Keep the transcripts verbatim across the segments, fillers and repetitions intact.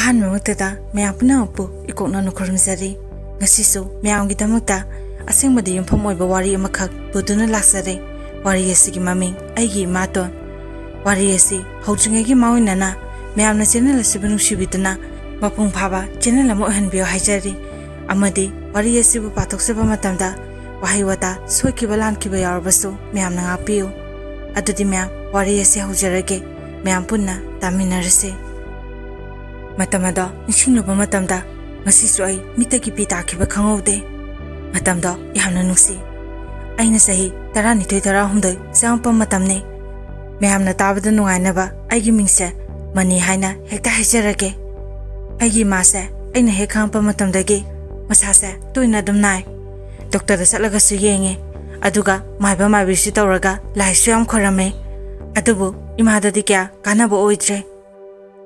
ꯑꯍꯥꯟꯕꯃꯛꯇꯗ ꯃꯌꯥꯝ ꯄꯨꯝꯅꯃꯛꯄꯨ ꯏꯀꯣꯛꯅꯅ ꯈꯨꯔꯨꯝꯖꯔꯤ꯫ ꯉꯁꯤꯁꯨ ꯃꯌꯥꯝꯒꯤꯗꯃꯛꯇ ꯑꯁꯦꯡꯕꯗ ꯌꯨꯝꯐꯝ ꯑꯣꯏꯕ ꯋꯥꯔꯤ ꯑꯃꯈꯛ ꯄꯨꯗꯨꯅ ꯂꯥꯛꯆꯔꯦ꯫ ꯋꯥꯔꯤ ꯑꯁꯤꯒꯤ ꯃꯃꯤꯡ ꯑꯩꯒꯤ ꯏꯃꯥꯇꯣꯟ꯫ ꯋꯥꯔꯤ ꯑꯁꯤ ꯍꯧꯗ꯭ꯔꯤꯉꯩꯒꯤ ꯃꯥꯡꯑꯣꯏꯅꯅ ꯃꯌꯥꯝꯅ ꯆꯦꯅꯦꯜ ꯑꯁꯤꯕꯨ ꯅꯨꯡꯁꯤꯕꯤꯗꯨꯅ ꯃꯄꯨꯡ ꯐꯥꯕ ꯆꯦꯅꯦꯜ ꯑꯃ ꯑꯣꯏꯍꯟꯕꯤꯌꯨ ꯍꯥꯏꯖꯔꯤ꯫ ꯑꯃꯗꯤ ꯋꯥꯔꯤ ꯑꯁꯤꯕꯨ ꯄꯥꯊꯣꯛꯆꯕ ꯃꯇꯝꯗ ꯋꯥꯍꯩ ꯋꯥꯇꯥ ꯁꯣꯏꯈꯤꯕ ꯂꯥꯟꯈꯤꯕ ꯌꯥꯎꯔꯕꯁꯨ ꯃꯌꯥꯝꯅ ꯉꯥꯛꯄꯤꯌꯨ꯫ ꯑꯗꯨꯗꯤ ꯃꯌꯥꯝ, ꯋꯥꯔꯤ ꯑꯁꯤ ꯍꯧꯖꯔꯒꯦ꯫ ꯃꯌꯥꯝ ꯄꯨꯟꯅ ꯇꯥꯃꯤꯟꯅꯔꯁꯤ꯫ ꯃꯇꯝ ꯑꯗꯣ ꯅꯤꯡꯁꯤꯡꯂꯨꯕ ꯃꯇꯝꯗ ꯉꯁꯤꯁꯨ ꯑꯩ ꯃꯤꯠꯇꯒꯤ ꯄꯤ ꯇꯥꯈꯤꯕ ꯈꯪꯍꯧꯗꯦ꯫ ꯃꯇꯝꯗꯣ ꯌꯥꯝꯅ ꯅꯨꯡꯁꯤ꯫ ꯑꯩꯅ ꯆꯍꯤ ꯇꯔꯥꯅꯤꯊꯣꯏ, ꯇꯔꯥꯍꯨꯝꯗꯣꯏ ꯆꯪꯉꯛꯄ ꯃꯇꯝꯅꯤ꯫ ꯃꯌꯥꯝꯅ ꯇꯥꯕꯗ ꯅꯨꯡꯉꯥꯏꯅꯕ ꯑꯩꯒꯤ ꯃꯤꯡꯁꯦ ꯃꯅꯤ ꯍꯥꯏꯅ ꯍꯦꯛꯇ ꯍꯥꯏꯖꯔꯒꯦ꯫ ꯑꯩꯒꯤ ꯏꯃꯥꯁꯦ ꯑꯩꯅ ꯍꯦꯛ ꯈꯪꯉꯛꯄ ꯃꯇꯝꯗꯒꯤ ꯃꯁꯥꯁꯦ ꯇꯣꯏꯅ ꯑꯗꯨꯝ ꯅꯥꯏ꯫ ꯗꯣꯛꯇꯔꯗ ꯆꯠꯂꯒꯁꯨ ꯌꯦꯡꯉꯦ, ꯑꯗꯨꯒ ꯃꯥꯏꯕ ꯃꯥꯏꯕꯤꯁꯨ ꯇꯧꯔꯒ ꯂꯥꯏꯁꯨ ꯌꯥꯝ ꯈꯣꯏꯔꯝꯃꯦ꯫ ꯑꯗꯨꯕꯨ ꯏꯃꯥꯗꯗꯤ ꯀꯌꯥ ꯀꯥꯟꯅꯕ ꯑꯣꯏꯗ꯭ꯔꯦ꯫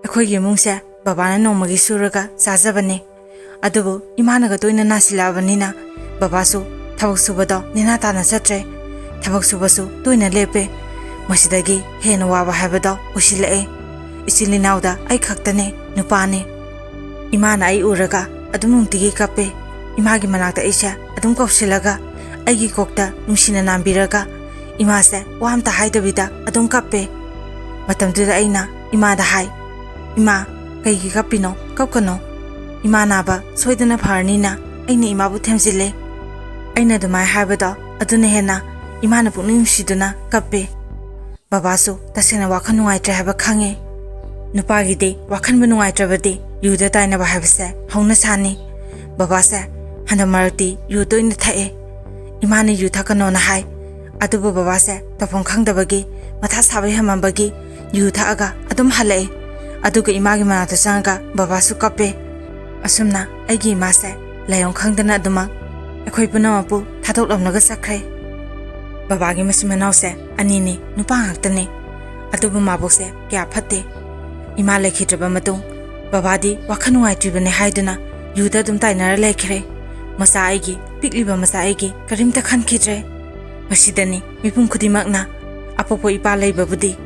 ꯑꯩꯈꯣꯏꯒꯤ ꯏꯃꯨꯡꯁꯦ ꯕꯕꯥꯅ ꯅꯣꯡꯃꯒꯤ ꯁꯨꯔꯒ ꯆꯥꯖꯕꯅꯤ꯫ ꯑꯗꯨꯕꯨ ꯏꯃꯥꯅꯒ ꯇꯣꯏꯅ ꯅꯥꯁꯤꯜꯂꯛꯑꯕꯅꯤꯅ ꯕꯕꯥꯁꯨ ꯊꯕꯛ ꯁꯨꯕꯗꯣ ꯅꯦꯅꯥ ꯇꯥꯅ ꯆꯠꯇ꯭ꯔꯦ꯫ ꯊꯕꯛ ꯁꯨꯕꯁꯨ ꯇꯣꯏꯅ ꯂꯦꯞꯄꯦ꯫ ꯃꯁꯤꯗꯒꯤ ꯍꯦꯟꯅ ꯋꯥꯕ ꯍꯥꯏꯕꯗꯣ ꯑꯣꯏꯁꯤꯜꯂꯛꯑꯦ꯫ ꯏꯆꯤꯜ ꯏꯅꯥꯎꯗ ꯑꯩ ꯈꯛꯇꯅꯦ ꯅꯨꯄꯥꯅꯦ꯫ ꯏꯃꯥꯅ ꯑꯩ ꯎꯔꯒ ꯑꯗꯨꯝ ꯅꯨꯡꯇꯤꯒꯤ ꯀꯞꯄꯦ꯫ ꯏꯃꯥꯒꯤ ꯃꯅꯥꯛꯇ ꯑꯩꯁꯦ ꯑꯗꯨꯝ ꯀꯧꯁꯤꯜꯂꯒ ꯑꯩꯒꯤ ꯀꯣꯛꯇ ꯅꯨꯡꯁꯤꯅ ꯅꯥꯟꯕꯤꯔꯒ ꯏꯃꯥꯁꯦ ꯋꯥ ꯑꯝꯇ ꯍꯥꯏꯗꯕꯤꯗ ꯑꯗꯨꯝ ꯀꯞꯄꯦ꯫ ꯃꯇꯝꯗꯨꯗ ꯑꯩꯅ ꯏꯃꯥꯗ ꯍꯥꯏ, "ꯏꯃꯥ, ꯀꯩꯒꯤ ꯀꯞꯄꯤꯅꯣ? ꯀꯞꯀꯅꯣ꯫ ꯏꯃꯥ ꯅꯥꯕ ꯁꯣꯏꯗꯅ ꯐꯔꯅꯤꯅ" ꯑꯩꯅ ꯏꯃꯥꯕꯨ ꯊꯦꯝꯖꯤꯜꯂꯦ꯫ ꯑꯩꯅ ꯑꯗꯨꯃꯥꯏꯅ ꯍꯥꯏꯕꯗꯣ ꯑꯗꯨꯅ ꯍꯦꯟꯅ ꯏꯃꯥꯅ ꯄꯨꯛꯅꯤꯡ ꯅꯨꯡꯁꯤꯗꯨꯅ ꯀꯞꯄꯦ꯫ ꯕꯕꯥꯁꯨ ꯇꯁꯦꯡꯅ ꯋꯥꯈꯜ ꯅꯨꯡꯉꯥꯏꯇ꯭ꯔꯦ ꯍꯥꯏꯕ ꯈꯪꯉꯦ꯫ ꯅꯨꯄꯥꯒꯤꯗꯤ ꯋꯥꯈꯜꯕꯨ ꯅꯨꯡꯉꯥꯏꯇ꯭ꯔꯕꯗꯤ ꯌꯨꯗ ꯇꯥꯏꯅꯕ ꯍꯥꯏꯕꯁꯦ ꯍꯧꯅ ꯁꯥꯅꯤ꯫ ꯕꯕꯥꯁꯦ ꯍꯟꯗꯛ ꯃꯔꯛꯇꯤ ꯌꯨ ꯇꯣꯏꯅ ꯊꯛꯑꯦ꯫ ꯏꯃꯥꯅ ꯌꯨ ꯊꯛꯀꯅꯣꯅ ꯍꯥꯏ꯫ ꯑꯗꯨꯕꯨ ꯕꯕꯥꯁꯦ ꯇꯧꯐꯝ ꯈꯪꯗꯕꯒꯤ, ꯃꯊꯥ ꯁꯥꯕ ꯍꯦꯟꯃꯟꯕꯒꯤ ꯌꯨ ꯊꯛꯑꯒ ꯑꯗꯨꯝ ꯍꯜꯂꯛꯑꯦ꯫ ꯑꯗꯨꯒ ꯏꯃꯥꯒꯤ ꯃꯅꯥꯛꯇ ꯆꯪꯉꯒ ꯕꯕꯥꯁꯨ ꯀꯞꯄꯦ꯫ ꯑꯁꯨꯝꯅ ꯑꯩꯒꯤ ꯏꯃꯥꯁꯦ ꯂꯥꯏꯑꯣꯡ ꯈꯪꯗꯅ ꯑꯗꯨꯃꯛ ꯑꯩꯈꯣꯏ ꯄꯨꯝꯅꯃꯛꯄꯨ ꯊꯥꯗꯣꯛꯂꯝꯂꯒ ꯆꯠꯈ꯭ꯔꯦ꯫ ꯕꯕꯥꯒꯤ ꯃꯆꯤꯟ ꯃꯅꯥꯎꯁꯦ ꯑꯅꯤꯅꯤ, ꯅꯨꯄꯥ ꯉꯥꯛꯇꯅꯤ꯫ ꯑꯗꯨꯕꯨ ꯃꯥꯕꯣꯛꯁꯦ ꯀꯌꯥ ꯐꯠꯇꯦ꯫ ꯏꯃꯥ ꯂꯩꯈꯤꯗ꯭ꯔꯕ ꯃꯇꯨꯡ ꯕꯕꯥꯗꯤ ꯋꯥꯈꯜ ꯅꯨꯡꯉꯥꯏꯇ꯭ꯔꯤꯕꯅꯦ ꯍꯥꯏꯗꯨꯅ ꯌꯨꯗ ꯑꯗꯨꯝ ꯇꯥꯏꯅꯔ ꯂꯩꯈ꯭ꯔꯦ꯫ ꯃꯆꯥ ꯑꯩꯒꯤ, ꯄꯤꯛꯂꯤꯕ ꯃꯆꯥ ꯑꯩꯒꯤ ꯀꯔꯤꯝꯇ ꯈꯟꯈꯤꯗ꯭ꯔꯦ꯫ ꯃꯁꯤꯗꯅꯤ ꯃꯤꯄꯨꯝ ꯈꯨꯗꯤꯡꯃꯛꯅ "ꯑꯄꯣꯛꯄ ꯏꯄꯥ ꯂꯩꯕꯕꯨꯗꯤ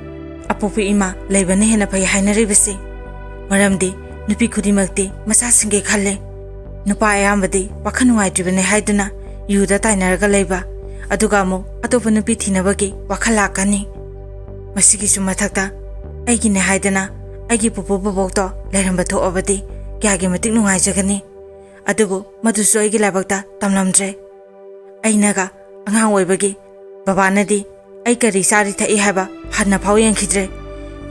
ꯑꯄꯣꯛꯄ ꯏꯃꯥ ꯂꯩꯕꯅ ꯍꯦꯟꯅ ꯐꯩ" ꯍꯥꯏꯅꯔꯤꯕꯁꯤ꯫ ꯃꯔꯝꯗꯤ ꯅꯨꯄꯤ ꯈꯨꯗꯤꯡꯃꯛꯇꯤ ꯃꯆꯥꯁꯤꯡꯒꯤ ꯈꯜꯂꯤ꯫ ꯅꯨꯄꯥ ꯑꯌꯥꯝꯕꯗꯤ ꯋꯥꯈꯜ ꯅꯨꯡꯉꯥꯏꯇ꯭ꯔꯤꯕꯅꯤ ꯍꯥꯏꯗꯨꯅ ꯌꯨꯗ ꯇꯥꯏꯅꯔꯒ ꯂꯩꯕ, ꯑꯗꯨꯒ ꯑꯃꯨꯛ ꯑꯇꯣꯞꯄ ꯅꯨꯄꯤ ꯊꯤꯅꯕꯒꯤ ꯋꯥꯈꯜ ꯂꯥꯛꯀꯅꯤ꯫ ꯃꯁꯤꯒꯤꯁꯨ ꯃꯊꯛꯇ ꯑꯩꯒꯤꯅꯦ ꯍꯥꯏꯗꯅ ꯑꯩꯒꯤ ꯄꯨꯄꯨ ꯕꯣꯕꯣꯛꯇꯣ ꯂꯩꯔꯝꯕ ꯊꯣꯛꯑꯕꯗꯤ ꯀꯌꯥꯒꯤ ꯃꯇꯤꯛ ꯅꯨꯡꯉꯥꯏꯖꯒꯅꯤ꯫ ꯑꯗꯨꯕꯨ ꯃꯗꯨꯁꯨ ꯑꯩꯒꯤ ꯂꯥꯏꯕꯛꯇ ꯇꯝꯂꯝꯗ꯭ꯔꯦ꯫ ꯑꯩꯅꯒ ꯑꯉꯥꯡ ꯑꯣꯏꯕꯒꯤ ꯕꯕꯥꯅꯗꯤ ꯑꯩ ꯀꯔꯤ ꯆꯥꯔꯤ ꯊꯛꯏ ꯍꯥꯏꯕ ꯍꯟꯅ ꯐꯥꯎ ꯌꯦꯡꯈꯤꯗ꯭ꯔꯦ꯫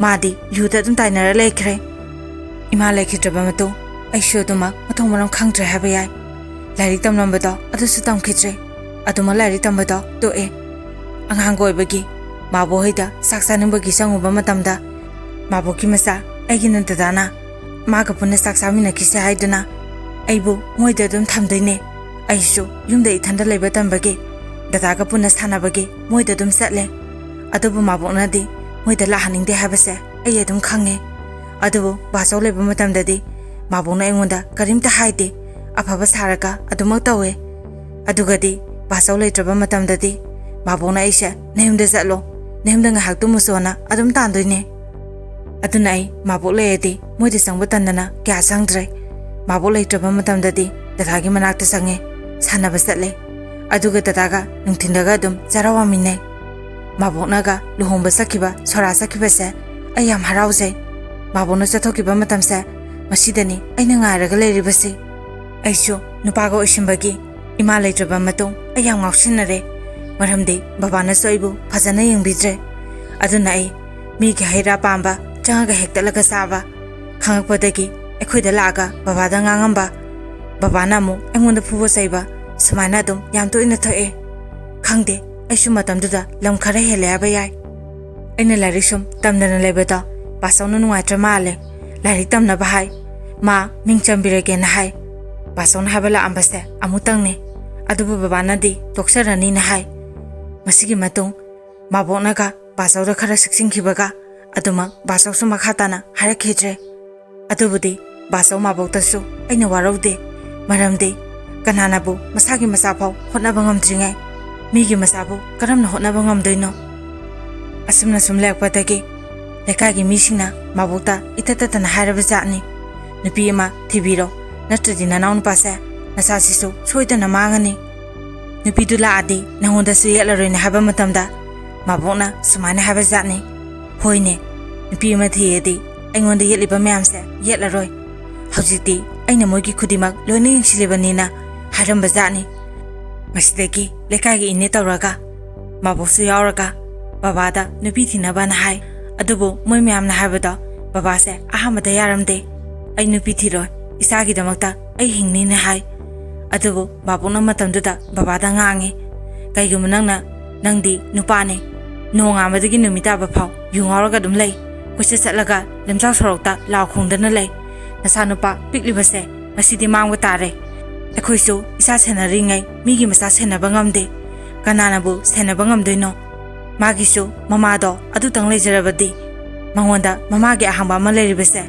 ꯃꯥꯗꯤ ꯌꯨꯗ ꯑꯗꯨꯝ ꯇꯥꯏꯅꯔ ꯂꯩꯈ꯭ꯔꯦ꯫ ꯏꯃꯥ ꯂꯩꯈꯤꯗ꯭ꯔꯕ ꯃꯇꯨꯡ ꯑꯩꯁꯨ ꯑꯗꯨꯃꯛ ꯃꯊꯣꯡ ꯃꯔꯝ ꯈꯪꯗ꯭ꯔꯦ ꯍꯥꯏꯕ ꯌꯥꯏ꯫ ꯂꯥꯏꯔꯤꯛ ꯇꯝꯂꯝꯕꯗꯣ ꯑꯗꯨꯁꯨ ꯇꯝꯈꯤꯗ꯭ꯔꯦ꯫ ꯑꯗꯨꯃꯛ ꯂꯥꯏꯔꯤꯛ ꯇꯝꯕꯗꯣ ꯇꯣꯛꯑꯦ꯫ ꯑꯉꯥꯡꯒ ꯑꯣꯏꯕꯒꯤ ꯃꯥꯕꯣꯛ ꯍꯣꯏꯗ ꯆꯥꯛ ꯆꯥꯅꯤꯡꯕꯒꯤ ꯆꯪꯉꯨꯕ ꯃꯇꯝꯗ ꯃꯥꯕꯣꯛꯀꯤ ꯃꯆꯥ ꯑꯩꯒꯤꯅ ꯗꯗꯥꯅ ꯃꯥꯒ ꯄꯨꯟꯅ ꯆꯥꯛ ꯆꯥꯃꯤꯟꯅꯈꯤꯁꯦ ꯍꯥꯏꯗꯨꯅ ꯑꯩꯕꯨ ꯃꯣꯏꯗ ꯑꯗꯨꯝ ꯊꯝꯗꯣꯏꯅꯦ꯫ ꯑꯩꯁꯨ ꯌꯨꯝꯗ ꯏꯊꯟꯗ ꯂꯩꯕ ꯇꯟꯕꯒꯤ ꯗꯗꯥꯒ ꯄꯨꯟꯅ ꯁꯥꯟꯅꯕꯒꯤ ꯃꯣꯏꯗ ꯑꯗꯨꯝ ꯆꯠꯂꯦ꯫ ꯑꯗꯨꯕꯨ ꯃꯥꯕꯣꯛꯅꯗꯤ ꯃꯣꯏꯗ ꯂꯥꯛꯍꯟꯅꯤꯡꯗꯦ ꯍꯥꯏꯕꯁꯦ ꯑꯩ ꯑꯗꯨꯝ ꯈꯪꯉꯦ꯫ ꯑꯗꯨꯕꯨ ꯕꯥꯆꯧ ꯂꯩꯕ ꯃꯇꯝꯗꯗꯤ ꯃꯥꯕꯣꯛꯅ ꯑꯩꯉꯣꯟꯗ ꯀꯔꯤꯝꯇ ꯍꯥꯏꯗꯦ꯫ ꯑꯐꯕ ꯁꯥꯔꯒ ꯑꯗꯨꯃꯛ ꯇꯧꯋꯦ꯫ ꯑꯗꯨꯒꯗꯤ ꯕꯥꯆꯧ ꯂꯩꯇ꯭ꯔꯕ ꯃꯇꯝꯗꯗꯤ ꯃꯥꯕꯣꯛꯅ ꯑꯩꯁꯦ "ꯅꯌꯨꯝꯗ ꯆꯠꯂꯣ, ꯅꯌꯨꯝꯗ ꯉꯥꯏꯍꯥꯛ ꯇꯨꯝꯃꯨꯆꯣꯅ" ꯑꯗꯨꯝ ꯇꯥꯟꯗꯣꯏꯅꯦ꯫ ꯑꯗꯨꯅ ꯑꯩ ꯃꯥꯕꯣꯛ ꯂꯩꯔꯗꯤ ꯃꯣꯏꯗ ꯆꯪꯕ ꯇꯟꯗꯅ ꯀꯌꯥ ꯆꯪꯗ꯭ꯔꯦ꯫ ꯃꯥꯕꯣꯛ ꯂꯩꯇ꯭ꯔꯕ ꯃꯇꯝꯗꯗꯤ ꯗꯗꯥꯒꯤ ꯃꯅꯥꯛꯇ ꯆꯪꯉꯦ, ꯁꯥꯟꯅꯕ ꯆꯠꯂꯦ꯫ ꯑꯗꯨꯒ ꯗꯗꯥꯒ ꯅꯨꯡꯊꯤꯟꯗꯒ ꯑꯗꯨꯝ ꯆꯔꯥ ꯋꯥꯃꯤꯟꯅꯩ꯫ ꯃꯥꯕꯣꯛꯅꯒ ꯂꯨꯍꯣꯡꯕ ꯆꯠꯈꯤꯕ, ꯁꯣꯔꯥ ꯆꯠꯈꯤꯕꯁꯦ ꯑꯩ ꯌꯥꯝ ꯍꯔꯥꯎꯖꯩ꯫ ꯃꯥꯕꯣꯛꯅ ꯆꯠꯊꯣꯛꯈꯤꯕ ꯃꯇꯝꯁꯦ ꯃꯁꯤꯗꯅꯤ ꯑꯩꯅ ꯉꯥꯏꯔꯒ ꯂꯩꯔꯤꯕꯁꯤ꯫ ꯑꯩꯁꯨ ꯅꯨꯄꯥꯒ ꯑꯣꯏꯁꯤꯟꯕꯒꯤ ꯏꯃꯥ ꯂꯩꯇ꯭ꯔꯕ ꯃꯇꯨꯡ ꯑꯩ ꯌꯥꯝ ꯉꯥꯎꯁꯤꯟꯅꯔꯦ꯫ ꯃꯔꯝꯗꯤ ꯕꯕꯥꯅꯁꯨ ꯑꯩꯕꯨ ꯐꯖꯅ ꯌꯦꯡꯕꯤꯗ꯭ꯔꯦ꯫ ꯑꯗꯨꯅ ꯑꯩ ꯃꯤꯒꯤ ꯍꯩ ꯔꯥ ꯄꯥꯝꯕ ꯆꯪꯉꯒ ꯍꯦꯛꯇꯠꯂꯒ ꯆꯥꯕ, ꯈꯪꯉꯛꯄꯗꯒꯤ ꯑꯩꯈꯣꯏꯗ ꯂꯥꯛꯑꯒ ꯕꯕꯥꯗ ꯉꯥꯡꯉꯝꯕ, ꯕꯕꯥꯅ ꯑꯃꯨꯛ ꯑꯩꯉꯣꯟꯗ ꯐꯨꯕ ꯆꯩꯕ, ꯁꯨꯃꯥꯏꯅ ꯑꯗꯨꯝ ꯌꯥꯝ ꯇꯣꯏꯅ ꯊꯣꯛꯑꯦ꯫ ꯈꯪꯗꯦ, ꯑꯩꯁꯨ ꯃꯇꯝꯗꯨꯗ ꯂꯝ ꯈꯔ ꯍꯦꯜꯂꯦ ꯍꯥꯏꯕ ꯌꯥꯏ꯫ ꯑꯩꯅ ꯂꯥꯏꯔꯤꯛ ꯁꯨꯝ ꯇꯝꯗꯅ ꯂꯩꯕꯗꯣ ꯕꯥꯆꯧꯅ ꯅꯨꯡꯉꯥꯏꯇ꯭ꯔ ꯃꯥꯜꯂꯦ꯫ ꯂꯥꯏꯔꯤꯛ ꯇꯝꯅꯕ ꯍꯥꯏ, ꯃꯥ ꯃꯤꯡ ꯆꯟꯕꯤꯔꯒꯦꯅ ꯍꯥꯏ꯫ ꯕꯥꯆꯧꯅ ꯍꯥꯏꯕ ꯂꯥꯛꯑꯝꯕꯁꯦ ꯑꯃꯨꯛꯇꯪꯅꯤ, ꯑꯗꯨꯕꯨ ꯕꯕꯥꯅꯗꯤ ꯇꯣꯛꯆꯔꯅꯤꯅ ꯍꯥꯏ꯫ ꯃꯁꯤꯒꯤ ꯃꯇꯨꯡ ꯃꯥꯕꯣꯛꯅꯒ ꯕꯥꯆꯧꯗ ꯈꯔ ꯆꯦꯛꯁꯤꯟꯈꯤꯕꯒ ꯑꯗꯨꯃꯛ ꯕꯥꯆꯧꯁꯨ ꯃꯈꯥ ꯇꯥꯅ ꯍꯥꯏꯔꯛꯈꯤꯗ꯭ꯔꯦ꯫ ꯑꯗꯨꯕꯨꯗꯤ ꯕꯥꯆꯧ ꯃꯥꯕꯣꯛꯇꯁꯨ ꯑꯩꯅ ꯋꯥꯔꯧꯗꯦ꯫ ꯃꯔꯝꯗꯤ ꯀꯅꯥꯅꯕꯨ ꯃꯁꯥꯒꯤ ꯃꯆꯥ ꯐꯥꯎ ꯍꯣꯠꯅꯕ ꯉꯝꯗ꯭ꯔꯤꯉꯩ ꯃꯤꯒꯤ ꯃꯆꯥꯕꯨ ꯀꯔꯝꯅ ꯍꯣꯠꯅꯕ ꯉꯝꯗꯣꯏꯅꯣ? ꯑꯁꯨꯝꯅ ꯁꯨꯝ ꯂꯩꯔꯛꯄꯗꯒꯤ ꯂꯩꯀꯥꯏꯒꯤ ꯃꯤꯁꯤꯡꯅ ꯃꯥꯕꯣꯛꯇ ꯏꯇꯠ ꯇꯠꯇꯅ ꯍꯥꯏꯔꯕ ꯖꯥꯠꯅꯤ꯫ ꯅꯨꯄꯤ ꯑꯃ ꯊꯤꯕꯤꯔꯣ, ꯅꯠꯇ꯭ꯔꯗꯤ ꯅꯅꯥꯎ ꯅꯨꯄꯥꯁꯦ ꯅꯆꯥꯁꯤꯁꯨ ꯁꯣꯏꯗꯅ ꯃꯥꯡꯉꯅꯤ꯫ ꯅꯨꯄꯤꯗꯨ ꯂꯥꯛꯑꯗꯤ ꯅꯪꯉꯣꯟꯗꯁꯨ ꯌꯦꯠꯂꯔꯣꯏꯅꯦ" ꯍꯥꯏꯕ ꯃꯇꯝꯗ ꯃꯥꯕꯣꯛꯅ ꯁꯨꯃꯥꯏꯅ ꯍꯥꯏꯕ ꯖꯥꯠꯅꯤ: "ꯍꯣꯏꯅꯦ, ꯅꯨꯄꯤ ꯑꯃ ꯊꯤꯔꯗꯤ ꯑꯩꯉꯣꯟꯗ ꯌꯦꯠꯂꯤꯕ ꯃꯌꯥꯝꯁꯦ ꯌꯦꯠꯂꯔꯣꯏ꯫ ꯍꯧꯖꯤꯛꯇꯤ ꯑꯩꯅ ꯃꯣꯏꯒꯤ ꯈꯨꯗꯤꯡꯃꯛ ꯂꯣꯏꯅ ꯌꯦꯡꯁꯤꯜꯂꯤꯕꯅꯤꯅ" ꯍꯥꯏꯔꯝꯕ ꯖꯥꯠꯅꯤ꯫ ꯃꯁꯤꯗꯒꯤ ꯂꯩꯀꯥꯏꯒꯤ ꯏꯅꯦ ꯇꯧꯔꯒ, ꯃꯥꯕꯣꯛꯁꯨ ꯌꯥꯎꯔꯒ, ꯕꯕꯥꯗ ꯅꯨꯄꯤ ꯊꯤꯅꯕꯅ ꯍꯥꯏ꯫ ꯑꯗꯨꯕꯨ ꯃꯣꯏ ꯃꯌꯥꯝꯅ ꯍꯥꯏꯕꯗꯣ ꯕꯕꯥꯁꯦ ꯑꯍꯥꯟꯕꯗ ꯌꯥꯔꯝꯗꯦ꯫ "ꯑꯩ ꯅꯨꯄꯤ ꯊꯤꯔꯣꯏ, ꯏꯆꯥꯒꯤꯗꯃꯛꯇ ꯑꯩ ꯍꯤꯡꯅꯤꯅ" ꯍꯥꯏ꯫ ꯑꯗꯨꯕꯨ ꯃꯥꯕꯣꯛꯅ ꯃꯇꯝꯗꯨꯗ ꯕꯕꯥꯗ ꯉꯥꯡꯉꯤ: "ꯀꯩꯒꯨꯝꯕ ꯅꯪꯅ, ꯅꯪꯗꯤ ꯅꯨꯄꯥꯅꯤ, ꯅꯣꯡꯉꯥꯟꯕꯗꯒꯤ ꯅꯨꯃꯤꯠ ꯇꯥꯕ ꯐꯥꯎ ꯌꯨ ꯉꯥꯎꯔꯒ ꯑꯗꯨꯝ ꯂꯩ, ꯀꯣꯏꯆꯠ ꯆꯠꯂꯒ ꯂꯝꯖꯥꯎ ꯁꯣꯔꯣꯛꯇ ꯂꯥꯎ ꯈꯣꯡꯗꯅ ꯂꯩ꯫ ꯅꯆꯥꯅꯨꯄꯥ ꯄꯤꯛꯂꯤꯕꯁꯦ ꯉꯁꯤꯗꯤ ꯃꯥꯡꯕ ꯇꯥꯔꯦ꯫ ꯑꯩꯈꯣꯏꯁꯨ ꯏꯆꯥ ꯁꯦꯟꯅꯔꯤꯉꯩ ꯃꯤꯒꯤ ꯃꯆꯥ ꯁꯦꯟꯅꯕ ꯉꯝꯗꯦ꯫ ꯀꯅꯥꯅꯕꯨ ꯁꯦꯟꯅꯕ ꯉꯝꯗꯣꯏꯅꯣ? ꯃꯥꯒꯤꯁꯨ ꯃꯃꯥꯗꯣ ꯑꯗꯨꯇꯪ ꯂꯩꯖꯔꯕꯗꯤ ꯃꯉꯣꯟꯗ ꯃꯃꯥꯒꯤ ꯑꯍꯥꯡꯕ ꯑꯃ ꯂꯩꯔꯤꯕꯁꯦ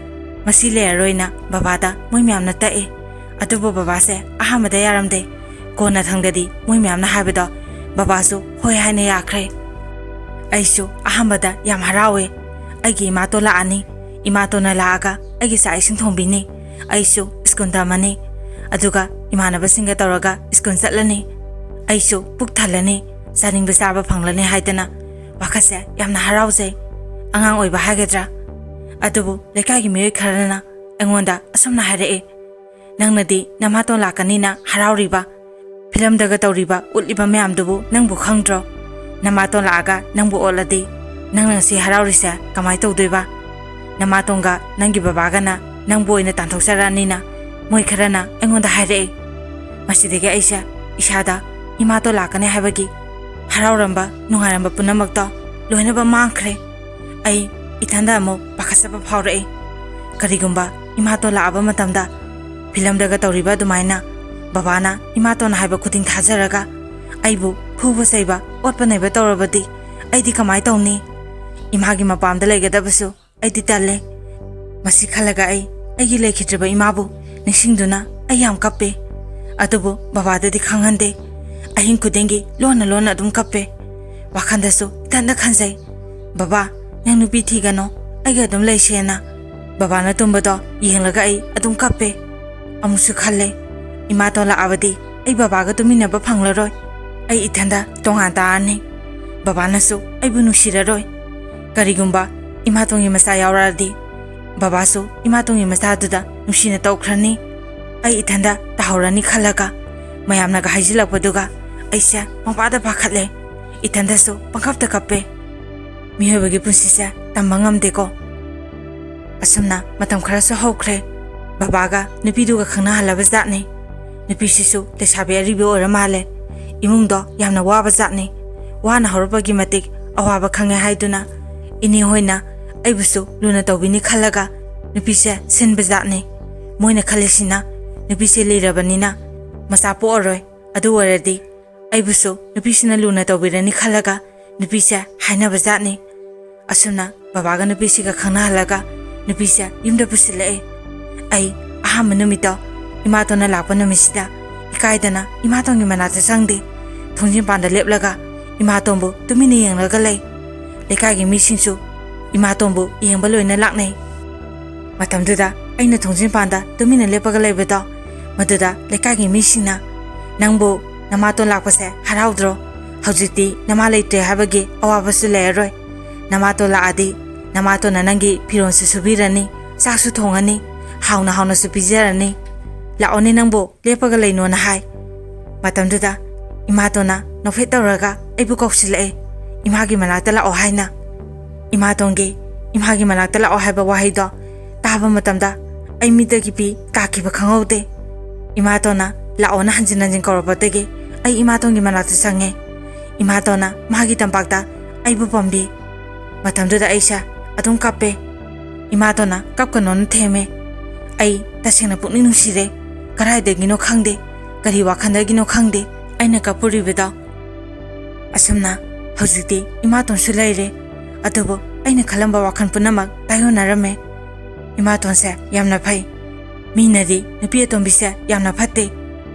ꯃꯁꯤ ꯂꯩꯔꯔꯣꯏꯅ" ꯕꯕꯥꯗ ꯃꯣꯏ ꯃꯌꯥꯝꯅ ꯇꯛꯏ꯫ ꯑꯗꯨꯕꯨ ꯕꯕꯥꯁꯦ ꯑꯍꯥꯟꯕꯗ ꯌꯥꯔꯝꯗꯦ꯫ ꯀꯣꯟꯅ ꯊꯪꯗꯗꯤ ꯃꯣꯏ ꯃꯌꯥꯝꯅ ꯍꯥꯏꯕꯗꯣ ꯕꯕꯥꯁꯨ ꯍꯣꯏ ꯍꯥꯏꯅ ꯌꯥꯈ꯭ꯔꯦ꯫ ꯑꯩꯁꯨ ꯑꯍꯥꯟꯕꯗ ꯌꯥꯝ ꯍꯔꯥꯎꯋꯦ꯫ ꯑꯩꯒꯤ ꯏꯃꯥꯇꯣꯟ ꯂꯥꯛꯑꯅꯤ꯫ ꯏꯃꯥꯇꯣꯟꯅ ꯂꯥꯛꯑꯒ ꯑꯩꯒꯤ ꯆꯥꯛ ꯏꯁꯤꯡ ꯊꯣꯡꯕꯤꯅꯤ꯫ ꯑꯩꯁꯨ ꯁ꯭ꯀꯨꯜ ꯇꯝꯃꯅꯤ꯫ ꯑꯗꯨꯒ ꯏꯃꯥꯟꯅꯕꯁꯤꯡꯒ ꯇꯧꯔꯒ ꯁ꯭ꯀꯨꯜ ꯆꯠꯂꯅꯤ꯫ ꯑꯩꯁꯨ ꯄꯨꯛ ꯊꯜꯂꯅꯤ, ꯆꯥꯅꯤꯡꯕ ꯆꯥꯕ ꯐꯪꯂꯅꯤ ꯍꯥꯏꯗꯅ ꯋꯥꯈꯜꯁꯦ ꯌꯥꯝꯅ ꯍꯔꯥꯎꯖꯩ꯫ ꯑꯉꯥꯡ ꯑꯣꯏꯕ ꯍꯥꯏꯒꯗ꯭ꯔꯥ? ꯑꯗꯨꯕꯨ ꯂꯩꯀꯥꯏꯒꯤ ꯃꯤꯑꯣꯏ ꯈꯔꯅ ꯑꯩꯉꯣꯟꯗ ꯑꯁꯨꯝꯅ ꯍꯥꯏꯔꯛꯏ: "ꯅꯪꯅꯗꯤ ꯅꯃꯥꯇꯣꯟ ꯂꯥꯛꯀꯅꯤꯅ ꯍꯔꯥꯎꯔꯤꯕ, ꯐꯤꯂꯝꯗꯒ ꯇꯧꯔꯤꯕ, ꯎꯠꯂꯤꯕ ꯃꯌꯥꯝꯗꯨꯕꯨ ꯅꯪꯕꯨ ꯈꯪꯗ꯭ꯔꯣ? ꯅꯃꯥꯇꯣꯟ ꯂꯥꯛꯑꯒ ꯅꯪꯕꯨ ꯑꯣꯠꯂꯗꯤ ꯅꯪꯅ ꯉꯁꯤ ꯍꯔꯥꯎꯔꯤꯁꯦ ꯀꯃꯥꯏ ꯇꯧꯗꯣꯏꯕ? ꯅꯃꯥꯇꯣꯟꯒ ꯅꯪꯒꯤ ꯕꯕꯥꯒꯅ ꯅꯪꯕꯨ ꯑꯣꯏꯅ ꯇꯥꯟꯊꯣꯛꯆꯔꯛꯑꯅꯤꯅ" ꯃꯣꯏ ꯈꯔꯅ ꯑꯩꯉꯣꯟꯗ ꯍꯥꯏꯔꯛꯏ꯫ ꯃꯁꯤꯗꯒꯤ ꯑꯩꯁꯦ ꯏꯁꯥꯗ ꯏꯃꯥꯇꯣꯟ ꯂꯥꯛꯀꯅꯤ ꯍꯥꯏꯕꯒꯤ ꯍꯔꯥꯎꯔꯝꯕ, ꯅꯨꯡꯉꯥꯏꯔꯝꯕ ꯄꯨꯝꯅꯃꯛꯇꯣ ꯂꯣꯏꯅꯃꯛ ꯃꯥꯡꯈ꯭ꯔꯦ꯫ ꯑꯩ ꯏꯊꯟꯗ ꯑꯃꯨꯛ ꯄꯥꯈꯠꯆꯕ ꯐꯥꯎꯔꯛꯏ꯫ ꯀꯔꯤꯒꯨꯝꯕ ꯏꯃꯥꯇꯣꯟ ꯂꯥꯛꯑꯕ ꯃꯇꯝꯗ ꯐꯤꯂꯝꯗꯒ ꯇꯧꯔꯤꯕ ꯑꯗꯨꯃꯥꯏꯅ ꯕꯕꯥꯅ ꯏꯃꯥꯇꯣꯟ ꯍꯥꯏꯕ ꯈꯨꯗꯤꯡ ꯊꯥꯖꯔꯒ ꯑꯩꯕꯨ ꯐꯨꯕ ꯆꯩꯕ, ꯑꯣꯠꯄ ꯅꯩꯕ ꯇꯧꯔꯕꯗꯤ ꯑꯩꯗꯤ ꯀꯃꯥꯏ ꯇꯧꯅꯤ? ꯏꯃꯥꯒꯤ ꯃꯄꯥꯝꯗ ꯂꯩꯒꯗꯕꯁꯨ ꯑꯩꯗꯤ ꯇꯜꯂꯦ꯫ ꯃꯁꯤ ꯈꯜꯂꯒ ꯑꯩ ꯑꯩꯒꯤ ꯂꯩꯈꯤꯗ꯭ꯔꯕ ꯏꯃꯥꯕꯨ ꯅꯤꯡꯁꯤꯡꯗꯨꯅ ꯑꯩ ꯌꯥꯝ ꯀꯞꯄꯦ꯫ ꯑꯗꯨꯕꯨ ꯕꯕꯥꯗꯗꯤ ꯈꯪꯍꯟꯗꯦ꯫ ꯑꯍꯤꯡ ꯈꯨꯗꯤꯡꯒꯤ ꯂꯣꯟꯅ ꯂꯣꯟꯅ ꯑꯗꯨꯝ ꯀꯞꯄꯦ꯫ ꯋꯥꯈꯜꯗꯁꯨ ꯏꯊꯟꯇ ꯈꯟꯖꯩ, "ꯕꯕꯥ, ꯅꯪ ꯅꯨꯄꯤ ꯊꯤꯒꯅꯣ, ꯑꯩꯒ ꯑꯗꯨꯝ ꯂꯩꯁꯦꯅ"꯫ ꯕꯕꯥꯅ ꯇꯨꯝꯕꯗꯣ ꯌꯦꯡꯂꯒ ꯑꯩ ꯑꯗꯨꯝ ꯀꯞꯄꯦ꯫ ꯑꯃꯨꯛꯁꯨ ꯈꯜꯂꯦ, ꯏꯃꯥꯇꯣꯟ ꯂꯥꯛꯑꯕꯗꯤ ꯑꯩ ꯕꯕꯥꯒ ꯇꯨꯃꯤꯟꯅꯕ ꯐꯪꯂꯔꯣꯏ꯫ ꯑꯩ ꯏꯊꯟꯗ ꯇꯣꯉꯥꯟ ꯇꯥꯔꯅꯤ꯫ ꯕꯕꯥꯅꯁꯨ ꯑꯩꯕꯨ ꯅꯨꯡꯁꯤꯔꯔꯣꯏ꯫ ꯀꯔꯤꯒꯨꯝꯕ ꯏꯃꯥꯇꯣꯟꯒꯤ ꯃꯆꯥ ꯌꯥꯎꯔꯛꯑꯗꯤ ꯕꯕꯥꯁꯨ ꯏꯃꯥꯇꯣꯟꯒꯤ ꯃꯆꯥꯗꯨꯗ ꯅꯨꯡꯁꯤꯅ ꯇꯧꯈ꯭ꯔꯅꯤ꯫ ꯑꯩ ꯏꯊꯟꯗ ꯇꯥꯍꯧꯔꯅꯤ ꯈꯜꯂꯒ ꯃꯌꯥꯝꯅꯒ ꯍꯥꯏꯖꯤꯜꯂꯛꯄꯗꯨꯒ ꯑꯩꯁꯦ ꯄꯪꯄꯥꯗ ꯄꯥꯈꯠꯂꯦ꯫ ꯏꯊꯟꯗꯁꯨ ꯄꯪꯀꯞꯇ ꯀꯞꯄꯦ꯫ ꯃꯤꯑꯣꯏꯕꯒꯤ ꯄꯨꯟꯁꯤꯁꯦ ꯇꯝꯕ ꯉꯝꯗꯦꯀꯣ꯫ ꯑꯁꯨꯝꯅ ꯃꯇꯝ ꯈꯔꯁꯨ ꯍꯧꯈ꯭ꯔꯦ꯫ ꯕꯕꯥꯒ ꯅꯨꯄꯤꯗꯨꯒ ꯈꯪꯅꯍꯜꯂꯕ ꯖꯥꯠꯅꯤ꯫ ꯅꯨꯄꯤꯁꯤꯁꯨ ꯂꯩꯁꯥꯕꯤ ꯑꯔꯤꯕꯤ ꯑꯣꯏꯔ ꯃꯥꯜꯂꯦ꯫ ꯏꯃꯨꯡꯗꯣ ꯌꯥꯝꯅ ꯋꯥꯕ ꯖꯥꯠꯅꯤ꯫ ꯋꯥꯅ ꯍꯧꯔꯛꯄꯒꯤ ꯃꯇꯤꯛ ꯑꯋꯥꯕ ꯈꯪꯉꯦ ꯍꯥꯏꯗꯨꯅ ꯏꯅꯦ ꯍꯣꯏꯅ ꯑꯩꯕꯨꯁꯨ ꯂꯨꯅ ꯇꯧꯕꯤꯅꯤ ꯈꯜꯂꯒ ꯅꯨꯄꯤꯁꯦ ꯁꯤꯟꯕ ꯖꯥꯠꯅꯤ꯫ ꯃꯣꯏꯅ ꯈꯜꯂꯤꯁꯤꯅ ꯅꯨꯄꯤꯁꯦ ꯂꯤꯔꯕꯅꯤꯅ ꯃꯆꯥ ꯄꯣꯛꯑꯔꯣꯏ꯫ ꯑꯗꯨ ꯑꯣꯏꯔꯗꯤ ꯑꯩꯕꯨꯁꯨ ꯅꯨꯄꯤꯁꯤꯅ ꯂꯨꯅ ꯇꯧꯕꯤꯔꯅꯤ ꯈꯜꯂꯒ ꯅꯨꯄꯤꯁꯦ ꯍꯥꯏꯅꯕ ꯖꯥꯠꯅꯤ꯫ ꯑꯁꯨꯝꯅ ꯕꯕꯥꯒ ꯅꯨꯄꯤꯁꯤꯒ ꯈꯪꯅꯍꯜꯂꯒ ꯅꯨꯄꯤꯁꯦ ꯌꯨꯝꯗ ꯄꯨꯁꯤꯜꯂꯛꯑꯦ꯫ ꯑꯩ ꯑꯍꯥꯟꯕ ꯅꯨꯃꯤꯠꯇꯣ ꯏꯃꯥꯇꯣꯟꯅ ꯂꯥꯛꯄ ꯅꯨꯃꯤꯠꯁꯤꯗ ꯏꯀꯥꯏꯗꯅ ꯏꯃꯥꯇꯣꯟꯒꯤ ꯃꯅꯥꯛꯇ ꯆꯪꯗꯦ꯫ ꯊꯣꯡꯖꯤꯟ ꯄꯥꯟꯗ ꯂꯦꯞꯂꯒ ꯏꯃꯥꯇꯣꯟꯕꯨ ꯇꯨꯃꯤꯟꯅ ꯌꯦꯡꯂꯒ ꯂꯩ꯫ ꯂꯩꯀꯥꯏꯒꯤ ꯃꯤꯁꯤꯡꯁꯨ ꯏꯃꯥꯇꯣꯟꯕꯨ ꯌꯦꯡꯕ ꯂꯣꯏꯅ ꯂꯥꯛꯅꯩ꯫ ꯃꯇꯝꯗꯨꯗ ꯑꯩꯅ ꯊꯣꯡꯖꯤꯟ ꯄꯥꯟꯗ ꯇꯨꯃꯤꯟꯅ ꯂꯦꯞꯄꯒ ꯂꯩꯕꯗꯣ, ꯃꯗꯨꯗ ꯂꯩꯀꯥꯏꯒꯤ ꯃꯤꯁꯤꯡꯅ, "ꯅꯪꯕꯨ ꯅꯃꯥꯇꯣꯟ ꯂꯥꯛꯄꯁꯦ ꯍꯔꯥꯎꯗ꯭ꯔꯣ? ꯍꯧꯖꯤꯛꯇꯤ ꯅꯃꯥ ꯂꯩꯇ꯭ꯔꯦ ꯍꯥꯏꯕꯒꯤ ꯑꯋꯥꯕꯁꯨ ꯂꯩꯔꯔꯣꯏ꯫ ꯅꯃꯥꯇꯣꯟ ꯂꯥꯛꯑꯗꯤ ꯅꯃꯥꯇꯣꯟꯅ ꯅꯪꯒꯤ ꯐꯤꯔꯣꯜꯁꯨ ꯁꯨꯕꯤꯔꯅꯤ, ꯆꯥꯛꯁꯨ ꯊꯣꯡꯉꯅꯤ, ꯍꯥꯎꯅ ꯍꯥꯎꯅꯁꯨ ꯄꯤꯖꯔꯅꯤ꯫ ꯂꯥꯛꯑꯣꯅꯦ ꯅꯪꯕꯨ ꯂꯦꯞꯄꯒ ꯂꯩꯅꯣꯅ" ꯍꯥꯏ꯫ ꯃꯇꯝꯗꯨꯗ ꯏꯃꯥꯇꯣꯟꯅ ꯅꯣꯛꯐꯦꯠ ꯇꯧꯔꯒ ꯑꯩꯕꯨ ꯀꯧꯁꯤꯜꯂꯛꯑꯦ꯫ "ꯏꯃꯥꯒꯤ ꯃꯅꯥꯛꯇ ꯂꯥꯛꯑꯣ" ꯍꯥꯏꯅ꯫ ꯏꯃꯥꯇꯣꯟꯒꯤ "ꯏꯃꯥꯒꯤ ꯃꯅꯥꯛꯇ ꯂꯥꯛꯑꯣ" ꯍꯥꯏꯕ ꯋꯥꯍꯩꯗꯣ ꯇꯥꯕ ꯃꯇꯝꯗ ꯑꯩ ꯃꯤꯠꯇꯒꯤ ꯄꯤ ꯇꯥꯈꯤꯕ ꯈꯪꯍꯧꯗꯦ꯫ ꯏꯃꯥꯇꯣꯟꯅ "ꯂꯥꯛꯑꯣꯅ" ꯍꯟꯖꯤꯟ ꯍꯟꯖꯤꯟ ꯀꯧꯔꯛꯄꯗꯒꯤ ꯑꯩ ꯏꯃꯥꯇꯣꯟꯒꯤ ꯃꯅꯥꯛꯇ ꯆꯪꯉꯦ꯫ ꯏꯃꯥꯇꯣꯟꯅ ꯃꯥꯒꯤ ꯇꯝꯄꯥꯛꯇ ꯑꯩꯕꯨ ꯄꯝꯕꯤ꯫ ꯃꯇꯝꯗꯨꯗ ꯑꯩꯁꯦ ꯑꯗꯨꯝ ꯀꯞꯄꯦ꯫ ꯏꯃꯥꯇꯣꯟꯅ "ꯀꯞꯀꯅꯣꯅ" ꯊꯦꯝꯃꯦ꯫ ꯑꯩ ꯇꯁꯦꯡꯅ ꯄꯨꯛꯅꯤꯡ ꯅꯨꯡꯁꯤꯔꯦ꯫ ꯀꯗꯥꯏꯗꯒꯤꯅꯣ ꯈꯪꯗꯦ, ꯀꯔꯤ ꯋꯥꯈꯜꯗꯒꯤꯅꯣ ꯈꯪꯗꯦ ꯑꯩꯅ ꯀꯞꯄꯨꯔꯤꯕꯗꯣ꯫ ꯑꯁꯨꯝꯅ ꯍꯧꯖꯤꯛꯇꯤ ꯏꯃꯥꯇꯣꯟꯁꯨ ꯂꯩꯔꯦ꯫ ꯑꯗꯨꯕꯨ ꯑꯩꯅ ꯈꯜꯂꯝꯕ ꯋꯥꯈꯜ ꯄꯨꯝꯅꯃꯛ ꯇꯥꯏꯌꯣꯟꯅꯔꯝꯃꯦ꯫ ꯏꯃꯥꯇꯣꯟꯁꯦ ꯌꯥꯝꯅ ꯐꯩ꯫ ꯃꯤꯅꯗꯤ ꯅꯨꯄꯤ ꯑꯇꯣꯝꯕꯤꯁꯦ ꯌꯥꯝꯅ ꯐꯠꯇꯦ,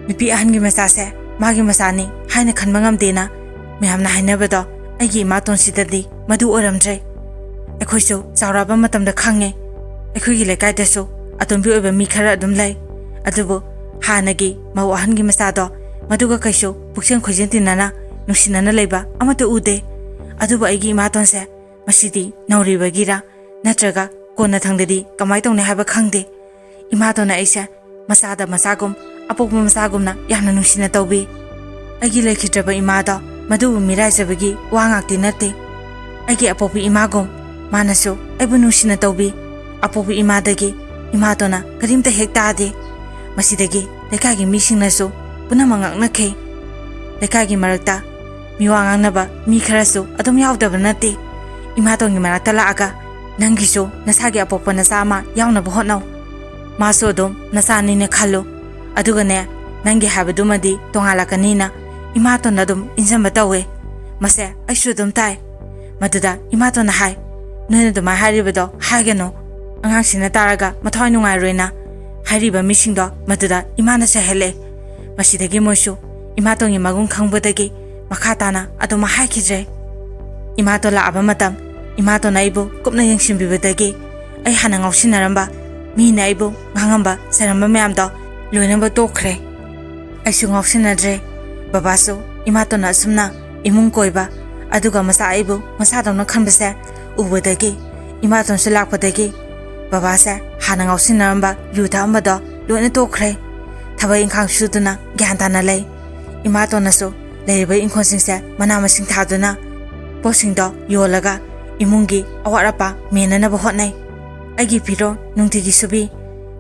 ꯅꯨꯄꯤ ꯑꯍꯟꯒꯤ ꯃꯆꯥꯁꯦ ꯃꯥꯒꯤ ꯃꯆꯥꯅꯤ ꯍꯥꯏꯅ ꯈꯟꯕ ꯉꯝꯗꯦꯅ ꯃꯌꯥꯝꯅ ꯍꯥꯏꯅꯕꯗꯣ, ꯑꯩꯒꯤ ꯏꯃꯥꯇꯣꯟꯁꯤꯗꯗꯤ ꯃꯗꯨ ꯑꯣꯏꯔꯝꯗ꯭ꯔꯦ꯫ ꯑꯩꯈꯣꯏꯁꯨ ꯆꯥꯎꯔꯛꯑꯕ ꯃꯇꯝꯗ ꯈꯪꯉꯦ꯫ ꯑꯩꯈꯣꯏꯒꯤ ꯂꯩꯀꯥꯏꯗꯁꯨ ꯑꯇꯣꯝꯕꯤ ꯑꯣꯏꯕ ꯃꯤ ꯈꯔ ꯑꯗꯨꯝ ꯂꯩ꯫ ꯑꯗꯨꯕꯨ ꯍꯥꯟꯅꯒꯤ ꯃꯧ ꯑꯍꯟꯒꯤ ꯃꯆꯥꯗꯣ ꯃꯗꯨꯒ ꯀꯩꯁꯨ ꯄꯨꯛꯆꯦꯜ ꯈꯣꯏꯖꯦꯜ ꯇꯤꯟꯅꯅ ꯅꯨꯡꯁꯤꯅꯅ ꯂꯩꯕ ꯑꯃꯠꯇ ꯎꯗꯦ꯫ ꯑꯗꯨꯕꯨ ꯑꯩꯒꯤ ꯏꯃꯥꯇꯣꯟꯁꯦ ꯃꯁꯤꯗꯤ ꯅꯧꯔꯤꯕꯒꯤꯔ ꯅꯠꯇ꯭ꯔꯒ ꯀꯣꯟꯅꯊꯪꯗꯗꯤ ꯀꯃꯥꯏ ꯇꯧꯅꯤ ꯍꯥꯏꯕ ꯈꯪꯗꯦ꯫ ꯏꯃꯥꯇꯣꯟꯅ ꯑꯩꯁꯦ ꯃꯆꯥꯗ ꯃꯆꯥꯒꯨꯝ, ꯑꯄꯣꯛꯄ ꯃꯆꯥꯒꯨꯝꯅ ꯌꯥꯝꯅ ꯅꯨꯡꯁꯤꯅ ꯇꯧꯕꯤ꯫ ꯑꯩꯒꯤ ꯂꯩꯈꯤꯗ꯭ꯔꯕ ꯏꯃꯥꯗꯣ ꯃꯗꯨꯕꯨ ꯃꯤꯔꯥꯏꯖꯕꯒꯤ ꯋꯥ ꯉꯥꯛꯇꯤ ꯅꯠꯇꯦ꯫ ꯑꯩꯒꯤ ꯑꯄꯣꯛꯄꯤ ꯏꯃꯥꯒꯨꯝ ꯃꯥꯅꯁꯨ ꯑꯩꯕꯨ ꯅꯨꯡꯁꯤꯅ ꯇꯧꯕꯤ꯫ ꯑꯄꯣꯛꯄꯤ ꯏꯃꯥꯗꯒꯤ ꯏꯃꯥꯇꯣꯟꯅ ꯀꯔꯤꯝꯇ ꯍꯦꯛ ꯇꯥꯗꯦ꯫ ꯃꯁꯤꯗꯒꯤ ꯂꯩꯀꯥꯏꯒꯤ ꯃꯤꯁꯤꯡꯅꯁꯨ ꯄꯨꯝꯅꯃꯛ ꯉꯛꯅꯈꯤ꯫ ꯂꯩꯀꯥꯏꯒꯤ ꯃꯔꯛꯇ ꯃꯤꯋꯥ ꯉꯥꯡꯅꯕ ꯃꯤ ꯈꯔꯁꯨ ꯑꯗꯨꯝ ꯌꯥꯎꯗꯕ ꯅꯠꯇꯦ꯫ ꯏꯃꯥꯇꯣꯟꯒꯤ ꯃꯅꯥꯛꯇ ꯂꯥꯛꯑꯒ, "ꯅꯪꯒꯤꯁꯨ ꯅꯁꯥꯒꯤ ꯑꯄꯣꯛꯄ ꯅꯆꯥ ꯑꯃ ꯌꯥꯎꯅꯕ ꯍꯣꯠꯅꯧ꯫ ꯃꯥꯁꯨ ꯑꯗꯨꯝ ꯅꯆꯥꯅꯤꯅ ꯈꯜꯂꯨ꯫ ꯑꯗꯨꯒꯅꯦ, ꯅꯪꯒꯤ ꯍꯥꯏꯕꯗꯨꯃꯗꯤ ꯇꯣꯉꯥꯜꯂꯛꯀꯅꯤꯅ" ꯏꯃꯥꯇꯣꯟꯅ ꯑꯗꯨꯝ ꯏꯟꯖꯟꯕ ꯇꯧꯋꯦ꯫ ꯃꯁꯦ ꯑꯩꯁꯨ ꯑꯗꯨꯝ ꯇꯥꯏ꯫ ꯃꯗꯨꯗ ꯏꯃꯥꯇꯣꯟꯅ ꯍꯥꯏ, "ꯅꯣꯏꯅ ꯑꯗꯨꯃꯥꯏꯅ ꯍꯥꯏꯔꯤꯕꯗꯣ ꯍꯥꯏꯒꯅꯨ꯫ ꯑꯉꯥꯡꯁꯤꯡꯅ ꯇꯥꯔꯒ ꯃꯊꯋꯥꯏ ꯅꯨꯡꯉꯥꯏꯔꯣꯏꯅ" ꯍꯥꯏꯔꯤꯕ ꯃꯤꯁꯤꯡꯗꯣ ꯃꯗꯨꯗ ꯏꯃꯥꯅ ꯆꯩꯍꯜꯂꯦ꯫ ꯃꯁꯤꯗꯒꯤ ꯃꯣꯏꯁꯨ ꯏꯃꯥꯇꯣꯟꯒꯤ ꯃꯒꯨꯟ ꯈꯪꯕꯗꯒꯤ ꯃꯈꯥ ꯇꯥꯅ ꯑꯗꯨꯝ ꯍꯥꯏꯈꯤꯗ꯭ꯔꯦ꯫ ꯏꯃꯥꯇꯣꯟ ꯂꯥꯛꯑꯕ ꯃꯇꯝ, ꯏꯃꯥꯇꯣꯟꯅ ꯑꯩꯕꯨ ꯀꯨꯞꯅ ꯌꯦꯡꯁꯤꯟꯕꯤꯕꯗꯒꯤ ꯑꯩ ꯍꯥꯟꯅ ꯉꯥꯎꯁꯤꯟꯅꯔꯝꯕ, ꯃꯤꯅ ꯑꯩꯕꯨ ꯉꯥꯡꯉꯝꯕ ꯆꯩꯔꯝꯕ ꯃꯌꯥꯝꯗꯣ ꯂꯣꯏꯅꯃꯛ ꯇꯣꯛꯈ꯭ꯔꯦ꯫ ꯑꯩꯁꯨ ꯉꯥꯎꯁꯤꯟꯅꯗ꯭ꯔꯦ꯫ ꯕꯕꯥꯁꯨ ꯏꯃꯥꯇꯣꯟꯅ ꯑꯁꯨꯝꯅ ꯏꯃꯨꯡ ꯀꯣꯏꯕ, ꯑꯗꯨꯒ ꯃꯆꯥ ꯑꯩꯕꯨ ꯃꯆꯥꯗꯧꯅ ꯈꯟꯕꯁꯦ ꯎꯕꯗꯒꯤ, ꯏꯃꯥꯇꯣꯟꯁꯨ ꯂꯥꯛꯄꯗꯒꯤ ꯕꯕꯥꯁꯦ ꯍꯥꯟꯅ ꯉꯥꯎꯁꯤꯟꯅꯔꯝꯕ ꯌꯨ ꯊꯛꯑꯝꯕꯗꯣ ꯂꯣꯏꯅ ꯇꯣꯛꯈ꯭ꯔꯦ꯫ ꯊꯕꯛ ꯏꯪꯈꯥꯡ ꯁꯨꯗꯨꯅ ꯒ꯭ꯌꯥꯟ ꯇꯥꯅ ꯂꯩ꯫ ꯏꯃꯥꯇꯣꯟꯅꯁꯨ ꯂꯩꯔꯤꯕ ꯏꯪꯈꯣꯜꯁꯤꯡꯁꯦ ꯃꯅꯥ ꯃꯁꯤꯡ ꯊꯥꯗꯨꯅ ꯄꯣꯠꯁꯤꯡꯗꯣ ꯌꯣꯜꯂꯒ ꯏꯃꯨꯡꯒꯤ ꯑꯋꯥꯠ ꯑꯄꯥ ꯃꯦꯟꯅꯅꯕ ꯍꯣꯠꯅꯩ꯫ ꯑꯩꯒꯤ ꯐꯤꯔꯣꯜ ꯅꯨꯡꯇꯤꯒꯤ ꯁꯨꯕꯤ,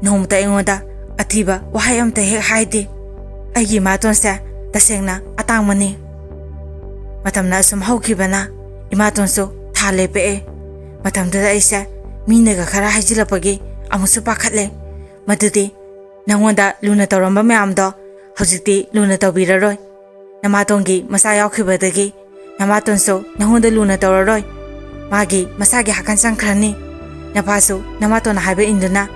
ꯅꯣꯡꯃꯇ ꯑꯩꯉꯣꯟꯗ ꯑꯊꯤꯕ ꯋꯥꯍꯩ ꯑꯃꯇ ꯍꯦꯛ ꯍꯥꯏꯗꯦ꯫ ꯑꯩꯒꯤ ꯏꯃꯥꯇꯣꯟꯁꯦ ꯇꯁꯦꯡꯅ ꯑꯇꯥꯡꯕꯅꯤ꯫ ꯃꯇꯝꯅ ꯑꯁꯨꯝ ꯍꯧꯈꯤꯕꯅ ꯏꯃꯥꯇꯣꯟꯁꯨ ꯊꯥ ꯂꯦꯞꯄꯛꯑꯦ꯫ ꯃꯇꯝꯗꯨꯗ ꯑꯩꯁꯦ ꯃꯤꯅꯒ ꯈꯔ ꯍꯥꯏꯖꯤꯜꯂꯛꯄꯒꯤ ꯑꯃꯨꯛꯁꯨ ꯄꯥꯈꯠꯂꯦ꯫ ꯃꯗꯨꯗꯤ ꯅꯉꯣꯟꯗ ꯂꯨꯅ ꯇꯧꯔꯝꯕ ꯃꯌꯥꯝꯗꯣ ꯍꯧꯖꯤꯛꯇꯤ ꯂꯨꯅ ꯇꯧꯕꯤꯔꯔꯣꯏ꯫ ꯅꯃꯥꯇꯣꯟꯒꯤ ꯃꯆꯥ ꯌꯥꯎꯈꯤꯕꯗꯒꯤ ꯅꯃꯥꯇꯣꯟꯁꯨ ꯅꯉꯣꯟꯗ ꯂꯨꯅ ꯇꯧꯔꯔꯣꯏ꯫ ꯃꯥꯒꯤ ꯃꯁꯥꯒꯤ ꯍꯥꯀꯟ ꯆꯪꯈ꯭ꯔꯅꯤ꯫ ꯅꯄꯥꯁꯨ ꯅꯃꯥꯇꯣꯟꯅ ꯍꯥꯏꯕ ꯏꯟꯗꯨꯅ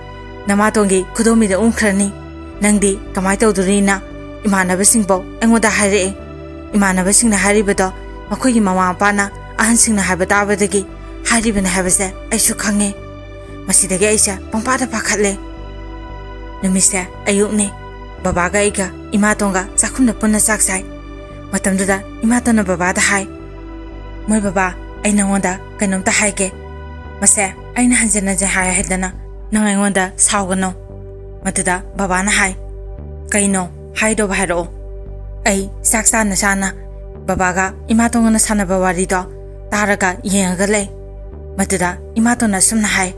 ꯅꯃꯥꯇꯣꯟꯒꯤ ꯈꯨꯗꯣꯝꯕꯤꯗ ꯎꯝꯈ꯭ꯔꯅꯤ꯫ ꯅꯪꯗꯤ ꯀꯃꯥꯏ ꯇꯧꯗꯣꯔꯤꯅ ꯏꯃꯥꯟꯅꯕꯁꯤꯡꯐꯧ ꯑꯩꯉꯣꯟꯗ ꯍꯥꯏꯔꯛꯑꯦ꯫ ꯏꯃꯥꯟꯅꯕꯁꯤꯡꯅ ꯍꯥꯏꯔꯤꯕꯗꯣ ꯃꯈꯣꯏꯒꯤ ꯃꯃꯥ ꯃꯄꯥꯅ, ꯑꯍꯟꯁꯤꯡꯅ ꯍꯥꯏꯕ ꯇꯥꯕꯗꯒꯤ ꯍꯥꯏꯔꯤꯕꯅꯤ ꯍꯥꯏꯕꯁꯦ ꯑꯩꯁꯨ ꯈꯪꯉꯦ꯫ ꯃꯁꯤꯗꯒꯤ ꯑꯩꯁꯦ ꯄꯪꯄꯥꯗ ꯄꯥꯈꯠꯂꯦ꯫ ꯅꯨꯃꯤꯠꯁꯦ ꯑꯌꯨꯛꯅꯤ꯫ ꯕꯕꯥꯒ ꯑꯩꯒ ꯏꯃꯥꯇꯣꯟꯒ ꯆꯥꯛꯈꯨꯝꯗ ꯄꯨꯟꯅ ꯆꯥꯛ ꯆꯥꯏ꯫ ꯃꯇꯝꯗꯨꯗ ꯏꯃꯥꯇꯣꯟꯅ ꯕꯕꯥꯗ ꯍꯥꯏ, "ꯃꯣꯏ ꯕꯕꯥ, ꯑꯩ ꯅꯉꯣꯟꯗ ꯀꯩꯅꯣꯝꯇ ꯍꯥꯏꯒꯦ꯫ ꯃꯁꯦ ꯑꯩꯅ ꯍꯟꯖꯤꯟ ꯍꯟꯖꯤꯟ ꯍꯥꯏ ꯍꯥꯏꯗꯅ ꯅꯪ ꯑꯩꯉꯣꯟꯗ ꯁꯥꯎꯒꯅꯨ꯫" ꯃꯗꯨꯗ ꯕꯕꯥꯅ ꯍꯥꯏ, "ꯀꯩꯅꯣ? ꯍꯥꯏꯗꯧꯕ ꯍꯥꯏꯔꯛꯑꯣ꯫" ꯑꯩ ꯆꯥꯛ ꯆꯥꯅ ꯆꯥꯅ ꯕꯕꯥꯒ ꯏꯃꯥꯇꯣꯟꯒꯅ ꯁꯥꯟꯅꯕ ꯋꯥꯔꯤꯗꯣ ꯇꯥꯔꯒ ꯌꯦꯡꯉꯒ ꯂꯩ꯫ ꯃꯗꯨꯗ ꯏꯃꯥꯇꯣꯟꯅ ꯑꯁꯨꯝꯅ ꯍꯥꯏ,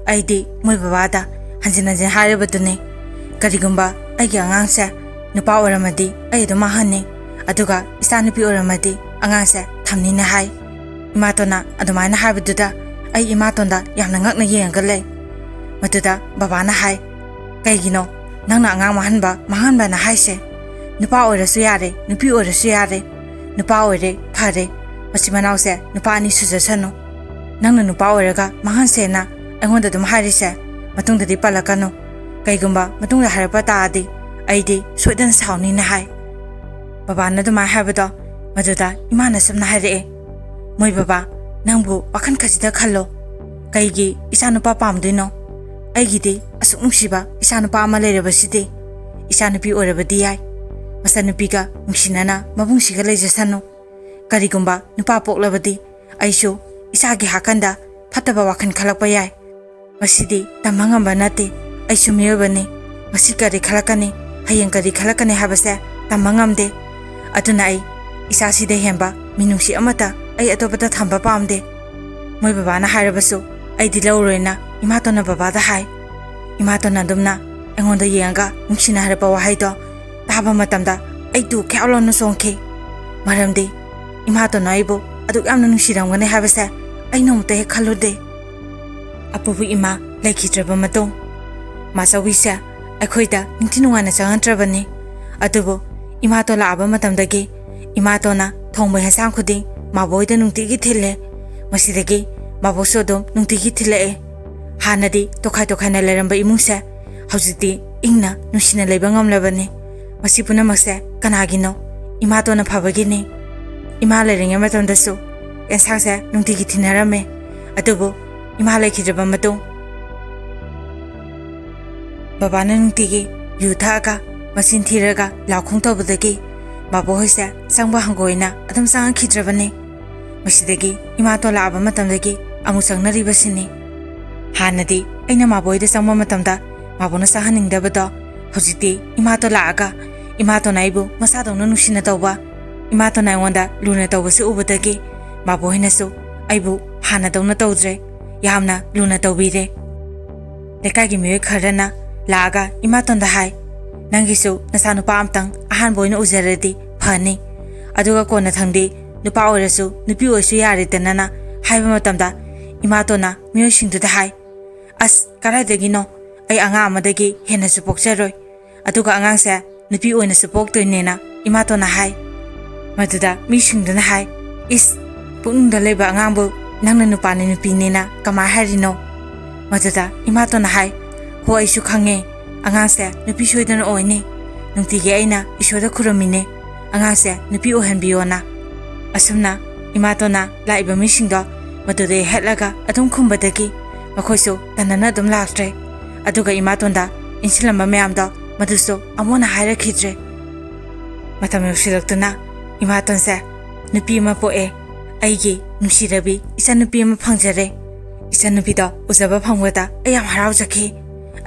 "ꯑꯩꯗꯤ ꯃꯣꯏ ꯕꯕꯥꯗ ꯍꯟꯖꯤꯟ ꯍꯟꯖꯤꯟ ꯍꯥꯏꯔꯕꯗꯨꯅꯤ, ꯀꯔꯤꯒꯨꯝꯕ ꯑꯩꯒꯤ ꯑꯉꯥꯡꯁꯦ ꯅꯨꯄꯥ ꯑꯣꯏꯔꯝꯃꯗꯤ ꯑꯩ ꯑꯗꯨꯝ ꯃꯥꯡꯍꯟꯅꯤ, ꯑꯗꯨꯒ ꯏꯆꯥ ꯅꯨꯄꯤ ꯑꯣꯏꯔꯝꯃꯗꯤ ꯑꯉꯥꯡꯁꯦ ꯊꯝꯅꯤꯅ ꯍꯥꯏ꯫" ꯏꯃꯥꯇꯣꯟꯅ ꯑꯗꯨꯃꯥꯏꯅ ꯍꯥꯏꯕꯗꯨꯗ ꯑꯩ ꯏꯃꯥꯇꯣꯟꯗ ꯌꯥꯝꯅ ꯉꯛꯅ ꯌꯦꯡꯉꯒ ꯂꯩ꯫ ꯃꯗꯨꯗ ꯕꯕꯥꯅ ꯍꯥꯏ, "ꯀꯩꯒꯤꯅꯣ ꯅꯪꯅ ꯑꯉꯥꯡ ꯃꯥꯡꯍꯟꯕ ꯃꯥꯡꯍꯟꯕꯅ ꯍꯥꯏꯁꯦ? ꯅꯨꯄꯥ ꯑꯣꯏꯔꯁꯨ ꯌꯥꯔꯦ, ꯅꯨꯄꯤ ꯑꯣꯏꯔꯁꯨ ꯌꯥꯔꯦ꯫ ꯅꯨꯄꯥ ꯑꯣꯏꯔꯦ, ꯐꯔꯦ꯫ ꯃꯆꯤꯟ ꯃꯅꯥꯎꯁꯦ ꯅꯨꯄꯥ ꯑꯅꯤ ꯁꯨꯖꯁꯅꯨ꯫ ꯅꯪꯅ ꯅꯨꯄꯥ ꯑꯣꯏꯔꯒ ꯃꯥꯡꯍꯟꯁꯦꯅ ꯑꯩꯉꯣꯟꯗ ꯑꯗꯨꯝ ꯍꯥꯏꯔꯤꯁꯦ ꯃꯇꯨꯡꯗꯗꯤ ꯄꯜꯂꯛꯀꯅꯨ꯫ ꯀꯩꯒꯨꯝꯕ ꯃꯇꯨꯡꯗ ꯍꯥꯏꯔꯛꯄ ꯇꯥꯔꯗꯤ ꯑꯩꯗꯤ ꯁꯣꯏꯗꯅ ꯁꯥꯎꯅꯤꯅ" ꯍꯥꯏ꯫ ꯕꯕꯥꯅ ꯑꯗꯨꯃꯥꯏꯅ ꯍꯥꯏꯕꯗꯣ ꯃꯗꯨꯗ ꯏꯃꯥꯅ ꯑꯁꯨꯝꯅ ꯍꯥꯏꯔꯛꯑꯦ, "ꯃꯣꯏ ꯕꯕꯥ, ꯅꯪꯕꯨ ꯋꯥꯈꯜ ꯈꯖꯤꯛꯇ ꯈꯜꯂꯣ꯫ ꯀꯩꯒꯤ ꯏꯆꯥꯅꯨꯄꯥ ꯄꯥꯝꯗꯣꯏꯅꯣ? ꯑꯩꯒꯤꯗꯤ ꯑꯁꯨꯛ ꯅꯨꯡꯁꯤꯕ ꯏꯆꯥꯅꯨꯄꯥ ꯑꯃ ꯂꯩꯔꯕꯁꯤꯗꯤ꯫ ꯏꯆꯥꯅꯨꯄꯤ ꯑꯣꯏꯔꯕꯗꯤ ꯌꯥꯏ꯫ ꯃꯆꯥꯅꯨꯄꯤꯒ ꯅꯨꯡꯁꯤꯅꯅ ꯃꯕꯨꯡꯁꯤꯒ ꯂꯩꯖꯁꯅꯨ꯫ ꯀꯔꯤꯒꯨꯝꯕ ꯅꯨꯄꯥ ꯄꯣꯛꯂꯕꯗꯤ ꯑꯩꯁꯨ ꯏꯆꯥꯒꯤ ꯍꯥꯀꯟꯗ ꯐꯠꯇꯕ ꯋꯥꯈꯜ ꯈꯜꯂꯛꯄ ꯌꯥꯏ꯫ ꯃꯁꯤꯗꯤ ꯇꯝꯕ ꯉꯝꯕ ꯅꯠꯇꯦ꯫ ꯑꯩꯁꯨ ꯃꯤꯑꯣꯏꯕꯅꯤ꯫ ꯉꯁꯤ ꯀꯔꯤ ꯈꯜꯂꯛꯀꯅꯤ, ꯍꯌꯦꯡ ꯀꯔꯤ ꯈꯜꯂꯛꯀꯅꯤ ꯍꯥꯏꯕꯁꯦ ꯇꯝꯕ ꯉꯝꯗꯦ꯫ ꯑꯗꯨꯅ ꯑꯩ ꯏꯆꯥꯁꯤꯗ ꯍꯦꯟꯕ ꯃꯤꯅꯨꯡꯁꯤ ꯑꯃꯠꯇ ꯑꯩ ꯑꯇꯣꯞꯄꯗ ꯊꯝꯕ ꯄꯥꯝꯗꯦ꯫ ꯃꯣꯏ ꯕꯕꯥꯅ ꯍꯥꯏꯔꯕꯁꯨ ꯑꯩꯗꯤ ꯂꯧꯔꯣꯏꯅ ꯏꯃꯥꯇꯣꯟꯅ ꯕꯕꯥꯗ ꯍꯥꯏ꯫" ꯏꯃꯥꯇꯣꯟꯅ ꯑꯗꯨꯝꯅ ꯑꯩꯉꯣꯟꯗ ꯌꯦꯡꯉꯒ ꯅꯨꯡꯁꯤꯅ ꯍꯥꯏꯔꯛꯄ ꯋꯥꯍꯩꯗꯣ ꯇꯥꯕ ꯃꯇꯝꯗ ꯑꯩ ꯇꯨ ꯈ꯭ꯌꯥꯎ ꯂꯥꯎꯅ ꯆꯣꯡꯈꯤ꯫ ꯃꯔꯝꯗꯤ ꯏꯃꯥꯇꯣꯟꯅ ꯑꯩꯕꯨ ꯑꯗꯨꯛ ꯌꯥꯝꯅ ꯅꯨꯡꯁꯤꯔꯝꯒꯅꯤ ꯍꯥꯏꯕꯁꯦ ꯑꯩ ꯅꯣꯡꯃꯇ ꯍꯦꯛ ꯈꯜꯂꯨꯗꯦ꯫ ꯑꯄꯨꯕ ꯏꯃꯥ ꯂꯩꯈꯤꯗ꯭ꯔꯕ ꯃꯇꯨꯡ, ꯃꯥꯆꯧꯕꯤꯁꯦ ꯑꯩꯈꯣꯏꯗ ꯅꯤꯡꯊꯤ ꯅꯨꯡꯉꯥꯏꯅ ꯆꯪꯉꯛꯇ꯭ꯔꯕꯅꯤ꯫ ꯑꯗꯨꯕꯨ ꯏꯃꯥꯇꯣꯟ ꯂꯥꯛꯑꯕ ꯃꯇꯝꯗꯒꯤ ꯏꯃꯥꯇꯣꯟꯅ ꯊꯣꯡꯕ ꯍꯦꯟꯁꯥꯡ ꯈꯨꯗꯤꯡ ꯃꯥꯕꯣꯛ ꯍꯣꯏꯗ ꯅꯨꯡꯇꯤꯒꯤ ꯊꯤꯜꯂꯦ꯫ ꯃꯁꯤꯗꯒꯤ ꯃꯥꯕꯣꯛꯁꯨ ꯑꯗꯨꯝ ꯅꯨꯡꯇꯤꯒꯤ ꯊꯤꯜꯂꯛꯑꯦ꯫ ꯍꯥꯟꯅꯗꯤ ꯇꯣꯈꯥꯏ ꯇꯣꯈꯥꯏꯅ ꯂꯩꯔꯝꯕ ꯏꯃꯨꯡꯁꯦ ꯍꯧꯖꯤꯛꯇꯤ ꯏꯪꯅ ꯅꯨꯡꯁꯤꯅ ꯂꯩꯕ ꯉꯝꯂꯕꯅꯤ꯫ ꯃꯁꯤ ꯄꯨꯝꯅꯃꯛꯁꯦ ꯀꯅꯥꯒꯤꯅꯣ? ꯏꯃꯥꯇꯣꯟꯅ ꯐꯕꯒꯤꯅꯤ꯫ ꯏꯃꯥ ꯂꯩꯔꯤꯉꯩ ꯃꯇꯝꯗꯁꯨ ꯑꯦꯟꯁꯥꯡꯁꯦ ꯅꯨꯡꯇꯤꯒꯤ ꯊꯤꯟꯅꯔꯝꯃꯦ꯫ ꯑꯗꯨꯕꯨ ꯏꯃꯥ ꯂꯩꯈꯤꯗ꯭ꯔꯕ ꯃꯇꯨꯡ ꯕꯕꯥꯅ ꯅꯨꯡꯇꯤꯒꯤ ꯌꯨ ꯊꯛꯑꯒ, ꯃꯆꯤꯟ ꯊꯤꯔꯒ ꯂꯥꯎꯈꯣꯡ ꯇꯧꯕꯗꯒꯤ ꯃꯥꯕꯣ ꯍꯣꯏꯁꯦ ꯆꯪꯕ ꯍꯪꯒꯣꯏꯅ ꯑꯗꯨꯝ ꯆꯪꯉꯛꯈꯤꯗ꯭ꯔꯕꯅꯤ꯫ ꯃꯁꯤꯗꯒꯤ ꯏꯃꯥꯇꯣꯟ ꯂꯥꯛꯑꯕ ꯃꯇꯝꯗꯒꯤ ꯑꯃꯨꯛ ꯆꯪꯅꯔꯤꯕꯁꯤꯅꯤ꯫ ꯍꯥꯟꯅꯗꯤ ꯑꯩꯅ ꯃꯥꯕꯣ ꯍꯣꯏꯗ ꯆꯪꯕ ꯃꯇꯝꯗ ꯃꯥꯕꯣꯅ ꯆꯪꯍꯟꯅꯤꯡꯗꯕꯗꯣ, ꯍꯧꯖꯤꯛꯇꯤ ꯏꯃꯥꯇꯣꯟ ꯂꯥꯛꯑꯒ ꯏꯃꯥꯇꯣꯟꯅ ꯑꯩꯕꯨ ꯃꯆꯥꯗꯧꯅ ꯅꯨꯡꯁꯤꯅ ꯇꯧꯕ, ꯏꯃꯥꯇꯣꯟꯅ ꯑꯩꯉꯣꯟꯗ ꯂꯨꯅ ꯇꯧꯕꯁꯤ ꯎꯕꯗꯒꯤ ꯃꯥꯕꯣ ꯍꯣꯏꯅꯁꯨ ꯑꯩꯕꯨ ꯍꯥꯟꯅꯗꯧꯅ ꯇꯧꯗ꯭ꯔꯦ, ꯌꯥꯝꯅ ꯂꯨꯅ ꯇꯧꯕꯤꯔꯦ꯫ ꯂꯩꯀꯥꯏꯒꯤ ꯃꯤꯑꯣꯏ ꯈꯔꯅ ꯂꯥꯛꯑꯒ ꯏꯃꯥꯇꯣꯟꯗ ꯍꯥꯏ, "ꯅꯪꯒꯤꯁꯨ ꯅꯆꯥꯅꯨꯄꯥ ꯑꯝꯇꯪ ꯑꯍꯥꯟꯕ ꯑꯣꯏꯅ ꯎꯖꯔꯗꯤ ꯐꯅꯤ, ꯑꯗꯨꯒ ꯀꯣꯟꯅ ꯊꯪꯗꯤ ꯅꯨꯄꯥ ꯑꯣꯏꯔꯁꯨ ꯅꯨꯄꯤ ꯑꯣꯏꯔꯁꯨ ꯌꯥꯔꯦꯗꯅ" ꯍꯥꯏꯕ ꯃꯇꯝꯗ ꯏꯃꯥꯇꯣꯟꯅ ꯃꯤꯑꯣꯏꯁꯤꯡꯗꯨꯗ ꯍꯥꯏ, "ꯑꯁ, ꯀꯗꯥꯏꯗꯒꯤꯅꯣ? ꯑꯩ ꯑꯉꯥꯡ ꯑꯃꯗꯒꯤ ꯍꯦꯟꯅꯁꯨ ꯄꯣꯛꯆꯔꯣꯏ꯫ ꯑꯗꯨꯒ ꯑꯉꯥꯡꯁꯦ ꯅꯨꯄꯤ ꯑꯣꯏꯅꯁꯨ ꯄꯣꯛꯇꯣꯏꯅꯦꯅ" ꯏꯃꯥꯇꯣꯟꯅ ꯍꯥꯏ꯫ ꯃꯗꯨꯗ ꯃꯤꯁꯤꯡꯗꯨꯅ ꯍꯥꯏ, "ꯏꯁ, ꯄꯨꯛꯅꯨꯡꯗ ꯂꯩꯕ ꯑꯉꯥꯡꯕꯨ ꯅꯪꯅ ꯅꯨꯄꯥꯅꯤ ꯅꯨꯄꯤꯅꯦꯅ ꯀꯃꯥꯏ ꯍꯥꯏꯔꯤꯅꯣ?" ꯃꯗꯨꯗ ꯏꯃꯥꯇꯣꯟꯅ ꯍꯥꯏ, "ꯍꯣ, ꯑꯩꯁꯨ ꯈꯪꯉꯦ, ꯑꯉꯥꯡꯁꯦ ꯅꯨꯄꯤ ꯁꯣꯏꯗꯅ ꯑꯣꯏꯅꯤ꯫ ꯅꯨꯡꯇꯤꯒꯤ ꯑꯩꯅ ꯏꯁꯣꯔꯗ ꯈꯨꯔꯨꯝꯃꯤꯅꯦ, ꯑꯉꯥꯡꯁꯦ ꯅꯨꯄꯤ ꯑꯣꯏꯍꯟꯕꯤꯌꯣꯅ"꯫ ꯑꯁꯨꯝꯅ ꯏꯃꯥꯇꯣꯟꯅ ꯂꯥꯛꯏꯕ ꯃꯤꯁꯤꯡꯗꯣ ꯃꯗꯨꯗ ꯌꯩꯍꯠꯂꯒ ꯑꯗꯨꯝ ꯈꯨꯝꯕꯗꯒꯤ ꯃꯈꯣꯏꯁꯨ ꯇꯟꯅꯅ ꯑꯗꯨꯝ ꯂꯥꯛꯇ꯭ꯔꯦ꯫ ꯑꯗꯨꯒ ꯏꯃꯥꯇꯣꯟꯗ ꯏꯟꯁꯤꯜꯂꯝꯕ ꯃꯌꯥꯝꯗꯣ ꯃꯗꯨꯁꯨ ꯑꯃꯣꯟꯅ ꯍꯥꯏꯔꯛꯈꯤꯗ꯭ꯔꯦ꯫ ꯃꯇꯝ ꯌꯧꯁꯤꯜꯂꯛꯇꯨꯅ ꯏꯃꯥꯇꯣꯟꯁꯦ ꯅꯨꯄꯤ ꯑꯃ ꯄꯣꯛꯑꯦ꯫ ꯑꯩꯒꯤ ꯅꯨꯡꯁꯤꯔꯕꯤ ꯏꯆꯟꯅꯨꯄꯤ ꯑꯃ ꯐꯪꯖꯔꯦ꯫ ꯏꯆꯟꯅꯨꯄꯤꯗꯣ ꯎꯖꯕ ꯐꯪꯕꯗ ꯑꯩ ꯌꯥꯝ ꯍꯔꯥꯎꯖꯈꯤ꯫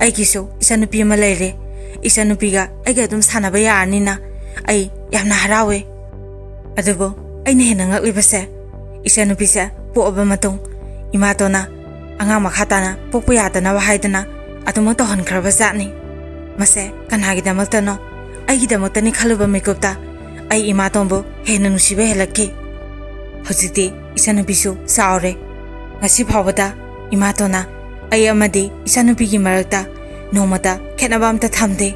ꯑꯩꯒꯤꯁꯨ ꯏꯆꯟꯅꯨꯄꯤ ꯑꯃ ꯂꯩꯔꯦ꯫ ꯏꯆꯟꯅꯨꯄꯤꯒ ꯑꯩꯒ ꯑꯗꯨꯝ ꯁꯥꯟꯅꯕ ꯌꯥꯔꯅꯤꯅ ꯑꯩ ꯌꯥꯝꯅ ꯍꯔꯥꯎꯋꯦ꯫ ꯑꯗꯨꯕꯨ ꯑꯩꯅ ꯍꯦꯟꯅ ꯉꯛꯂꯤꯕꯁꯦ, ꯏꯆꯟꯅꯨꯄꯤꯁꯦ ꯄꯣꯛꯑꯕ ꯃꯇꯨꯡ ꯏꯃꯥꯇꯣꯟꯅ ꯑꯉꯥꯡ ꯃꯈꯥ ꯇꯥꯅ ꯄꯣꯛꯄ ꯌꯥꯗꯅꯕ ꯍꯥꯏꯗꯅ ꯑꯗꯨꯃꯛ ꯇꯧꯍꯟꯈ꯭ꯔꯕ ꯖꯥꯠꯅꯤ꯫ ꯃꯁꯦ ꯀꯅꯥꯒꯤꯗꯃꯛꯇꯅꯣ? ꯑꯩꯒꯤꯗꯃꯛꯇꯅꯤ ꯈꯜꯂꯨꯕ ꯃꯤꯀꯨꯞꯇ ꯑꯩ ꯏꯃꯥꯇꯣꯟꯕꯨ ꯍꯦꯟꯅ ꯅꯨꯡꯁꯤꯕ ꯍꯦꯜꯂꯛꯈꯤ꯫ ꯍꯧꯖꯤꯛꯇꯤ ꯏꯆꯟꯅꯨꯄꯤꯁꯨ ꯆꯥꯎꯔꯦ꯫ ꯉꯁꯤ ꯐꯥꯎꯕꯗ ꯏꯃꯥꯇꯣꯟꯅ ꯑꯩ ꯑꯃꯗꯤ ꯏꯆꯟꯅꯨꯄꯤꯒꯤ ꯃꯔꯛꯇ ꯅꯣꯡꯃꯇ ꯈꯦꯠꯅꯕ ꯑꯝꯇ ꯊꯝꯗꯦ꯫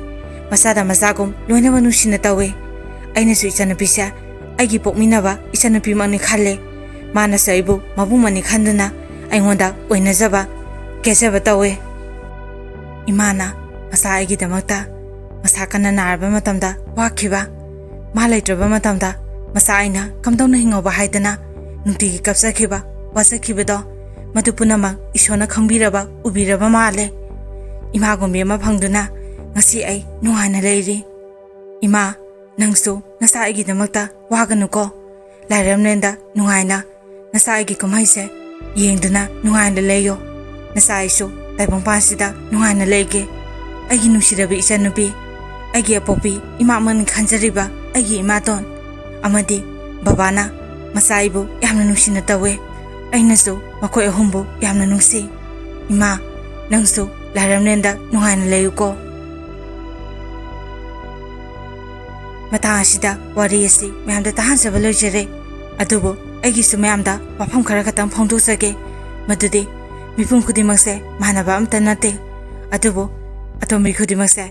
ꯃꯆꯥꯗ ꯃꯆꯥꯒꯨꯝ ꯂꯣꯏꯅꯃꯛ ꯅꯨꯡꯁꯤꯅ ꯇꯧꯏ꯫ ꯑꯩꯅꯁꯨ ꯏꯆꯟꯅꯨꯄꯤꯁꯦ ꯑꯩꯒꯤ ꯄꯣꯛꯃꯤꯟꯅꯕ ꯏꯆꯟꯅꯨꯄꯤꯃꯛꯅꯤ ꯈꯜꯂꯦ꯫ ꯃꯥꯅꯁꯨ ꯑꯩꯕꯨ ꯃꯕꯨꯡꯃꯛꯅꯤ ꯈꯟꯗꯨꯅ ꯑꯩꯉꯣꯟꯗ ꯑꯣꯏꯅꯖꯕ, ꯀꯦꯖꯕ ꯇꯧꯏ꯫ ꯏꯃꯥꯅ ꯃꯆꯥ ꯑꯩꯒꯤꯗꯃꯛꯇ ꯃꯁꯥ ꯀꯟꯅ ꯅꯥꯔꯕ ꯃꯇꯝꯗ ꯋꯥꯈꯤꯕ, ꯃꯥ ꯂꯩꯇ꯭ꯔꯕ ꯃꯇꯝꯗ ꯃꯆꯥ ꯑꯩꯅ ꯀꯝꯗꯧꯅ ꯍꯤꯡꯍꯧꯕ ꯍꯥꯏꯗꯅ ꯅꯨꯡꯇꯤꯒꯤ ꯀꯞꯆꯈꯤꯕ, ꯋꯥꯖꯈꯤꯕꯗꯣ, ꯃꯗꯨ ꯄꯨꯝꯅꯃꯛ ꯏꯁꯣꯔꯅ ꯈꯪꯕꯤꯔꯕ, ꯎꯕꯤꯔꯕ ꯃꯥꯜꯂꯦ꯫ ꯏꯃꯥꯒꯨꯝꯕꯤ ꯑꯃ ꯐꯪꯗꯨꯅ ꯉꯁꯤ ꯑꯩ ꯅꯨꯡꯉꯥꯏꯅ ꯂꯩꯔꯤ꯫ ꯏꯃꯥ, ꯅꯪꯁꯨ ꯅꯁꯥ ꯑꯩꯒꯤꯗꯃꯛꯇ ꯋꯥꯒꯅꯨꯀꯣ꯫ ꯂꯥꯏꯔꯝꯂꯦꯟꯗ ꯅꯨꯡꯉꯥꯏꯅ ꯅꯁꯥ ꯑꯩꯒꯤ ꯀꯨꯝꯍꯩꯁꯦ ꯌꯦꯡꯗꯨꯅ ꯅꯨꯡꯉꯥꯏꯅ ꯂꯩꯌꯣ꯫ ꯅꯁꯥ ꯑꯩꯁꯨ ꯇꯥꯏꯕꯪꯄꯥꯟꯁꯤꯗ ꯅꯨꯡꯉꯥꯏꯅ ꯂꯩꯒꯦ꯫ ꯑꯩꯒꯤ ꯅꯨꯡꯁꯤꯔꯕꯤ ꯏꯆꯟꯅꯨꯄꯤ, ꯑꯩꯒꯤ ꯑꯄꯣꯛꯄꯤ ꯏꯃꯥꯃꯛꯅ ꯈꯟꯖꯔꯤꯕ ꯑꯩꯒꯤ ꯏꯃꯥꯇꯣꯟ ꯑꯃꯗꯤ ꯕꯕꯥꯅ ꯃꯆꯥ ꯑꯩꯕꯨ ꯌꯥꯝꯅ ꯅꯨꯡꯁꯤꯅ ꯇꯧꯋꯦ꯫ ꯑꯩꯅꯁꯨ ꯃꯈꯣꯏ ꯑꯍꯨꯝꯕꯨ ꯌꯥꯝꯅ ꯅꯨꯡꯁꯤ꯫ ꯏꯃꯥ, ꯅꯪꯁꯨ ꯂꯥꯏꯔꯝꯂꯦꯟꯗ ꯅꯨꯡꯉꯥꯏꯅ ꯂꯩꯌꯨꯀꯣ꯫ ꯃꯇꯥꯡ ꯑꯁꯤꯗ ꯋꯥꯔꯤ ꯑꯁꯤ ꯃꯌꯥꯝꯗ ꯇꯥꯍꯟꯖꯕ ꯂꯣꯏꯖꯔꯦ꯫ ꯑꯗꯨꯕꯨ ꯑꯩꯒꯤꯁꯨ ꯃꯌꯥꯝꯗ ꯋꯥꯐꯝ ꯈꯔ ꯈꯛꯇꯪ ꯐꯣꯡꯗꯣꯛꯆꯒꯦ꯫ ꯃꯗꯨꯗꯤ ꯃꯤꯄꯨꯝ ꯈꯨꯗꯤꯡꯃꯛꯁꯦ ꯃꯥꯟꯅꯕ ꯑꯝꯇ ꯅꯠꯇꯦ꯫ ꯑꯗꯨꯕꯨ ꯑꯇꯣꯝꯕꯤ ꯈꯨꯗꯤꯡꯃꯛꯁꯦ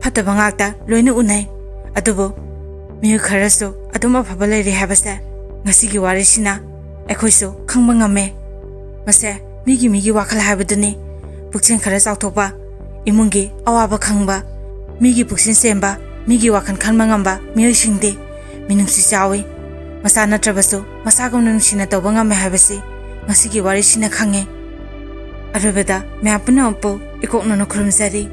ꯐꯠꯇꯕ ꯉꯥꯛꯇ ꯂꯣꯏꯅ ꯎꯅꯩ꯫ ꯑꯗꯨꯕꯨ ꯃꯤꯑꯣꯏ ꯈꯔꯁꯨ ꯑꯗꯨꯝ ꯑꯐꯕ ꯂꯩꯔꯤ ꯍꯥꯏꯕꯁꯦ ꯉꯁꯤꯒꯤ ꯋꯥꯔꯤꯁꯤꯅ ꯑꯩꯈꯣꯏꯁꯨ ꯈꯪꯕ ꯉꯝꯃꯦ꯫ ꯃꯁꯦ ꯃꯤꯒꯤ ꯃꯤꯒꯤ ꯋꯥꯈꯜ ꯍꯥꯏꯕꯗꯨꯅꯤ꯫ ꯄꯨꯛꯆꯦꯜ ꯈꯔ ꯆꯥꯎꯊꯣꯛꯄ, ꯏꯃꯨꯡꯒꯤ ꯑꯋꯥꯕ ꯈꯪꯕ, ꯃꯤꯒꯤ ꯄꯨꯛꯆꯦꯜ ꯁꯦꯝꯕ, ꯃꯤꯒꯤ ꯋꯥꯈꯜ ꯈꯟꯕ ꯉꯝꯕ ꯃꯤꯑꯣꯏꯁꯤꯡꯗꯤ ꯃꯤꯅꯨꯡꯁꯤ ꯆꯥꯎꯏ꯫ ꯃꯁꯥ ꯅꯠꯇ꯭ꯔꯕꯁꯨ ꯃꯁꯥꯒꯨꯝꯅ ꯅꯨꯡꯁꯤꯅ ꯇꯧꯕ ꯉꯝꯃꯦ ꯍꯥꯏꯕꯁꯤ ꯉꯁꯤꯒꯤ ꯋꯥꯔꯤꯁꯤꯅ ꯈꯪꯉꯦ꯫ ꯑꯔꯣꯏꯕꯗ ꯃꯌꯥꯝ ꯄꯨꯝꯅꯃꯛꯄꯨ ꯏꯀꯣꯛꯅꯅ ꯈꯨꯔꯨꯝꯖꯔꯤ꯫